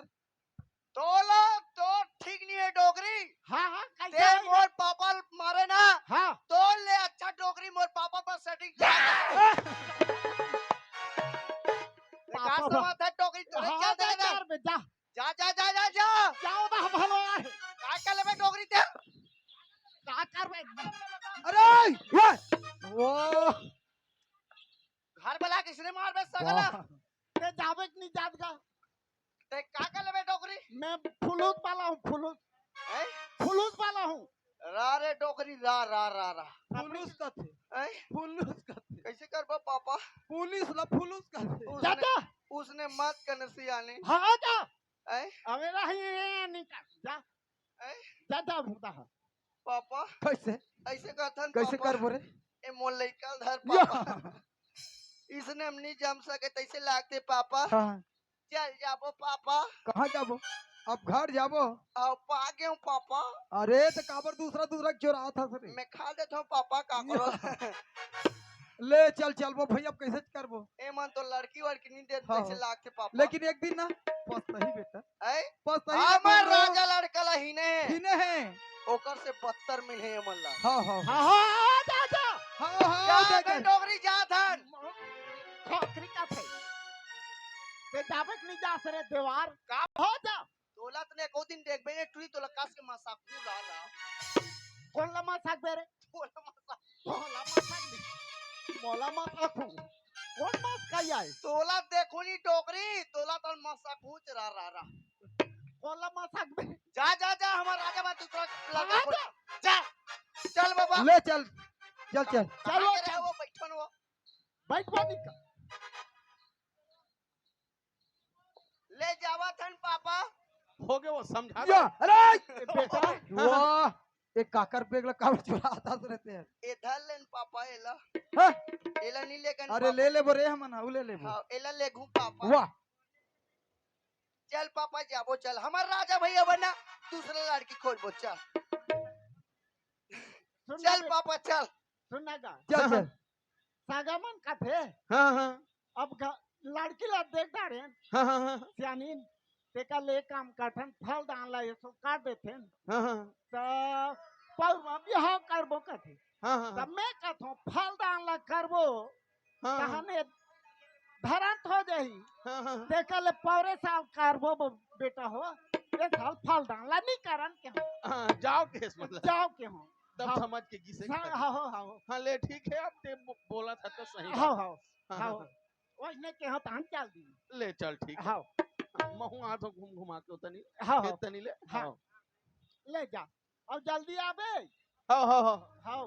तोला तो ठीक नहीं है डोकरी। हाँ, हाँ, कैसे ते नहीं मोर पापा मारे ना। हाँ। तो ले अच्छा डोकरी मोर पापा पर सेटिंग। पापा का समझ है डोकरी तोरे हाँ, क्या देगा? जा, जा, जा, जा, जा। जाओ ना, हम हलो यार। का कर लेबे डोकरी ते? का करबे? अरे, ये, वो। घर वाला किसने मार बे सगला? वाह। ते जाबे कि नहीं जात का? ते का कर लेबे डोकरी? मैं फुलूस वाला हूँ, फुलूस। हैं? फुलूस वाला हूँ। रा रे डोकरी, रा, रा, रा, रा। फुलूस कथे। हैं? फुलूस कथे। कैसे करबो पापा? पुलिस ला फुलूस कथे। उसने, जा, जा। उसने मत कने सियानी। हाँ, जा। ऐ? अबे रही, ये निकाल, जा। ऐ? जा, जा, भूता है। पापा। कैसे? ऐसे कहथन कैसे पापा। करबो रे? ए मोर लइका धर या। पापा। इसने हम नहीं जम सके, तैसे लागते पापा। हाँ। चल जाबो पापा। कहाँ जाबो? अब घर जाबो। अब पा गए हूँ पापा। अरे, तो काबर दूसरा, दूसरा चोरा था सर? मैं खा देता हूँ पापा, का या। करो? ले चल, चलबो भैया, अब कैसे करबो? ए मन तो लड़की वड़की नहीं देत, हाँ। कैसे लागते पापा? लेकिन एक दिन ना पछताही बेटा। ऐ? पछताही हमर बेटा। राजा लड़का ला हीने हे। हीने हे। ओकर से बदतर मिले हे मन ला। हाँ, हाँ, हाँ। हाँ, हाँ, जा, जा। हाँ, हाँ, जा, जा, बे जा। डोकरी जा धन। खोखरी का थे। बे जाबे के नहीं जा सरे देवार। का? हो जा। तोला तने एको दिन देखबे ने टुरी तोला कस के मसाकू ला ला। कौन ला मसाक बे रे? तोला मसाक। तोला मसाक दे। मोला मसाकू। कौन मसाक आई? तोला देखो नी डोकरी, तोला तन मसाकू चरा रा रा। कौन ला मसाक बे? जा, जा, जा, हमार राजा बा, दूसरा लगा हाँ, खोल। जा। जा। चल बाबा। ले चल। चल, चल। चलो, कहाँ के रहे चल। वो बैठन वो? बैठ बा निका। ले जावा थन पापा। हो गए वो समझा या, दो। अरे! ए, बेटा। वाह, एक काकर बेग ला काबर चुरात रहते हैं। ए धर लेन पापा एला। हाँ? एला नहीं लेगन अरे पापा। ले लेबो रे हमन, हाँ, ले लेबो। हाँ, एला लेगू पापा। वाह। चल पापा जाबो चल, हमार राजा भैया बना, दूसरा लड़की खोजबो चल। सुन चल ना बे-, पापा चल। सुन ना गा। चल, हाँ, चल। हाँ। सागा मन कथे। हाँ, हाँ। अब घ-, लड़की ला देख डारेन, हाँ हाँ हाँ सियानिन, तेकर ले काम करथन, फल दान ला ये सब कर देथेन। हाँ हाँ त पौर में बिहाव करबो कथे। हाँ हाँ त मैं कथों फल दान ला करबो, हाँ कहने धरंत हो जाही। हाँ हाँ तेकर ले पौरे साल करबो ब-, बेटा हो, ये साल फल दान ला नहीं करन के हो। हाँ, जाव के इस मतलब जाव के हो। तब हाँ। समझ के गिसे हाँ, हाँ, हाँ, हाँ। हाँ, ले ठीक है, अब ते बो- बोला था तो सही हाँ, बात। हाँ, हाँ, हाँ। हाँ। वैसने के हो त हम चल दी। ले चल ठीक है। हाँ, महू आ तो घूम घुमा के उतनी हाँ, खेत हाँ। तनी ले। हाँ। हाँ ले जा, अब जल्दी आबे। हाँ हाँ हाँ हाँ,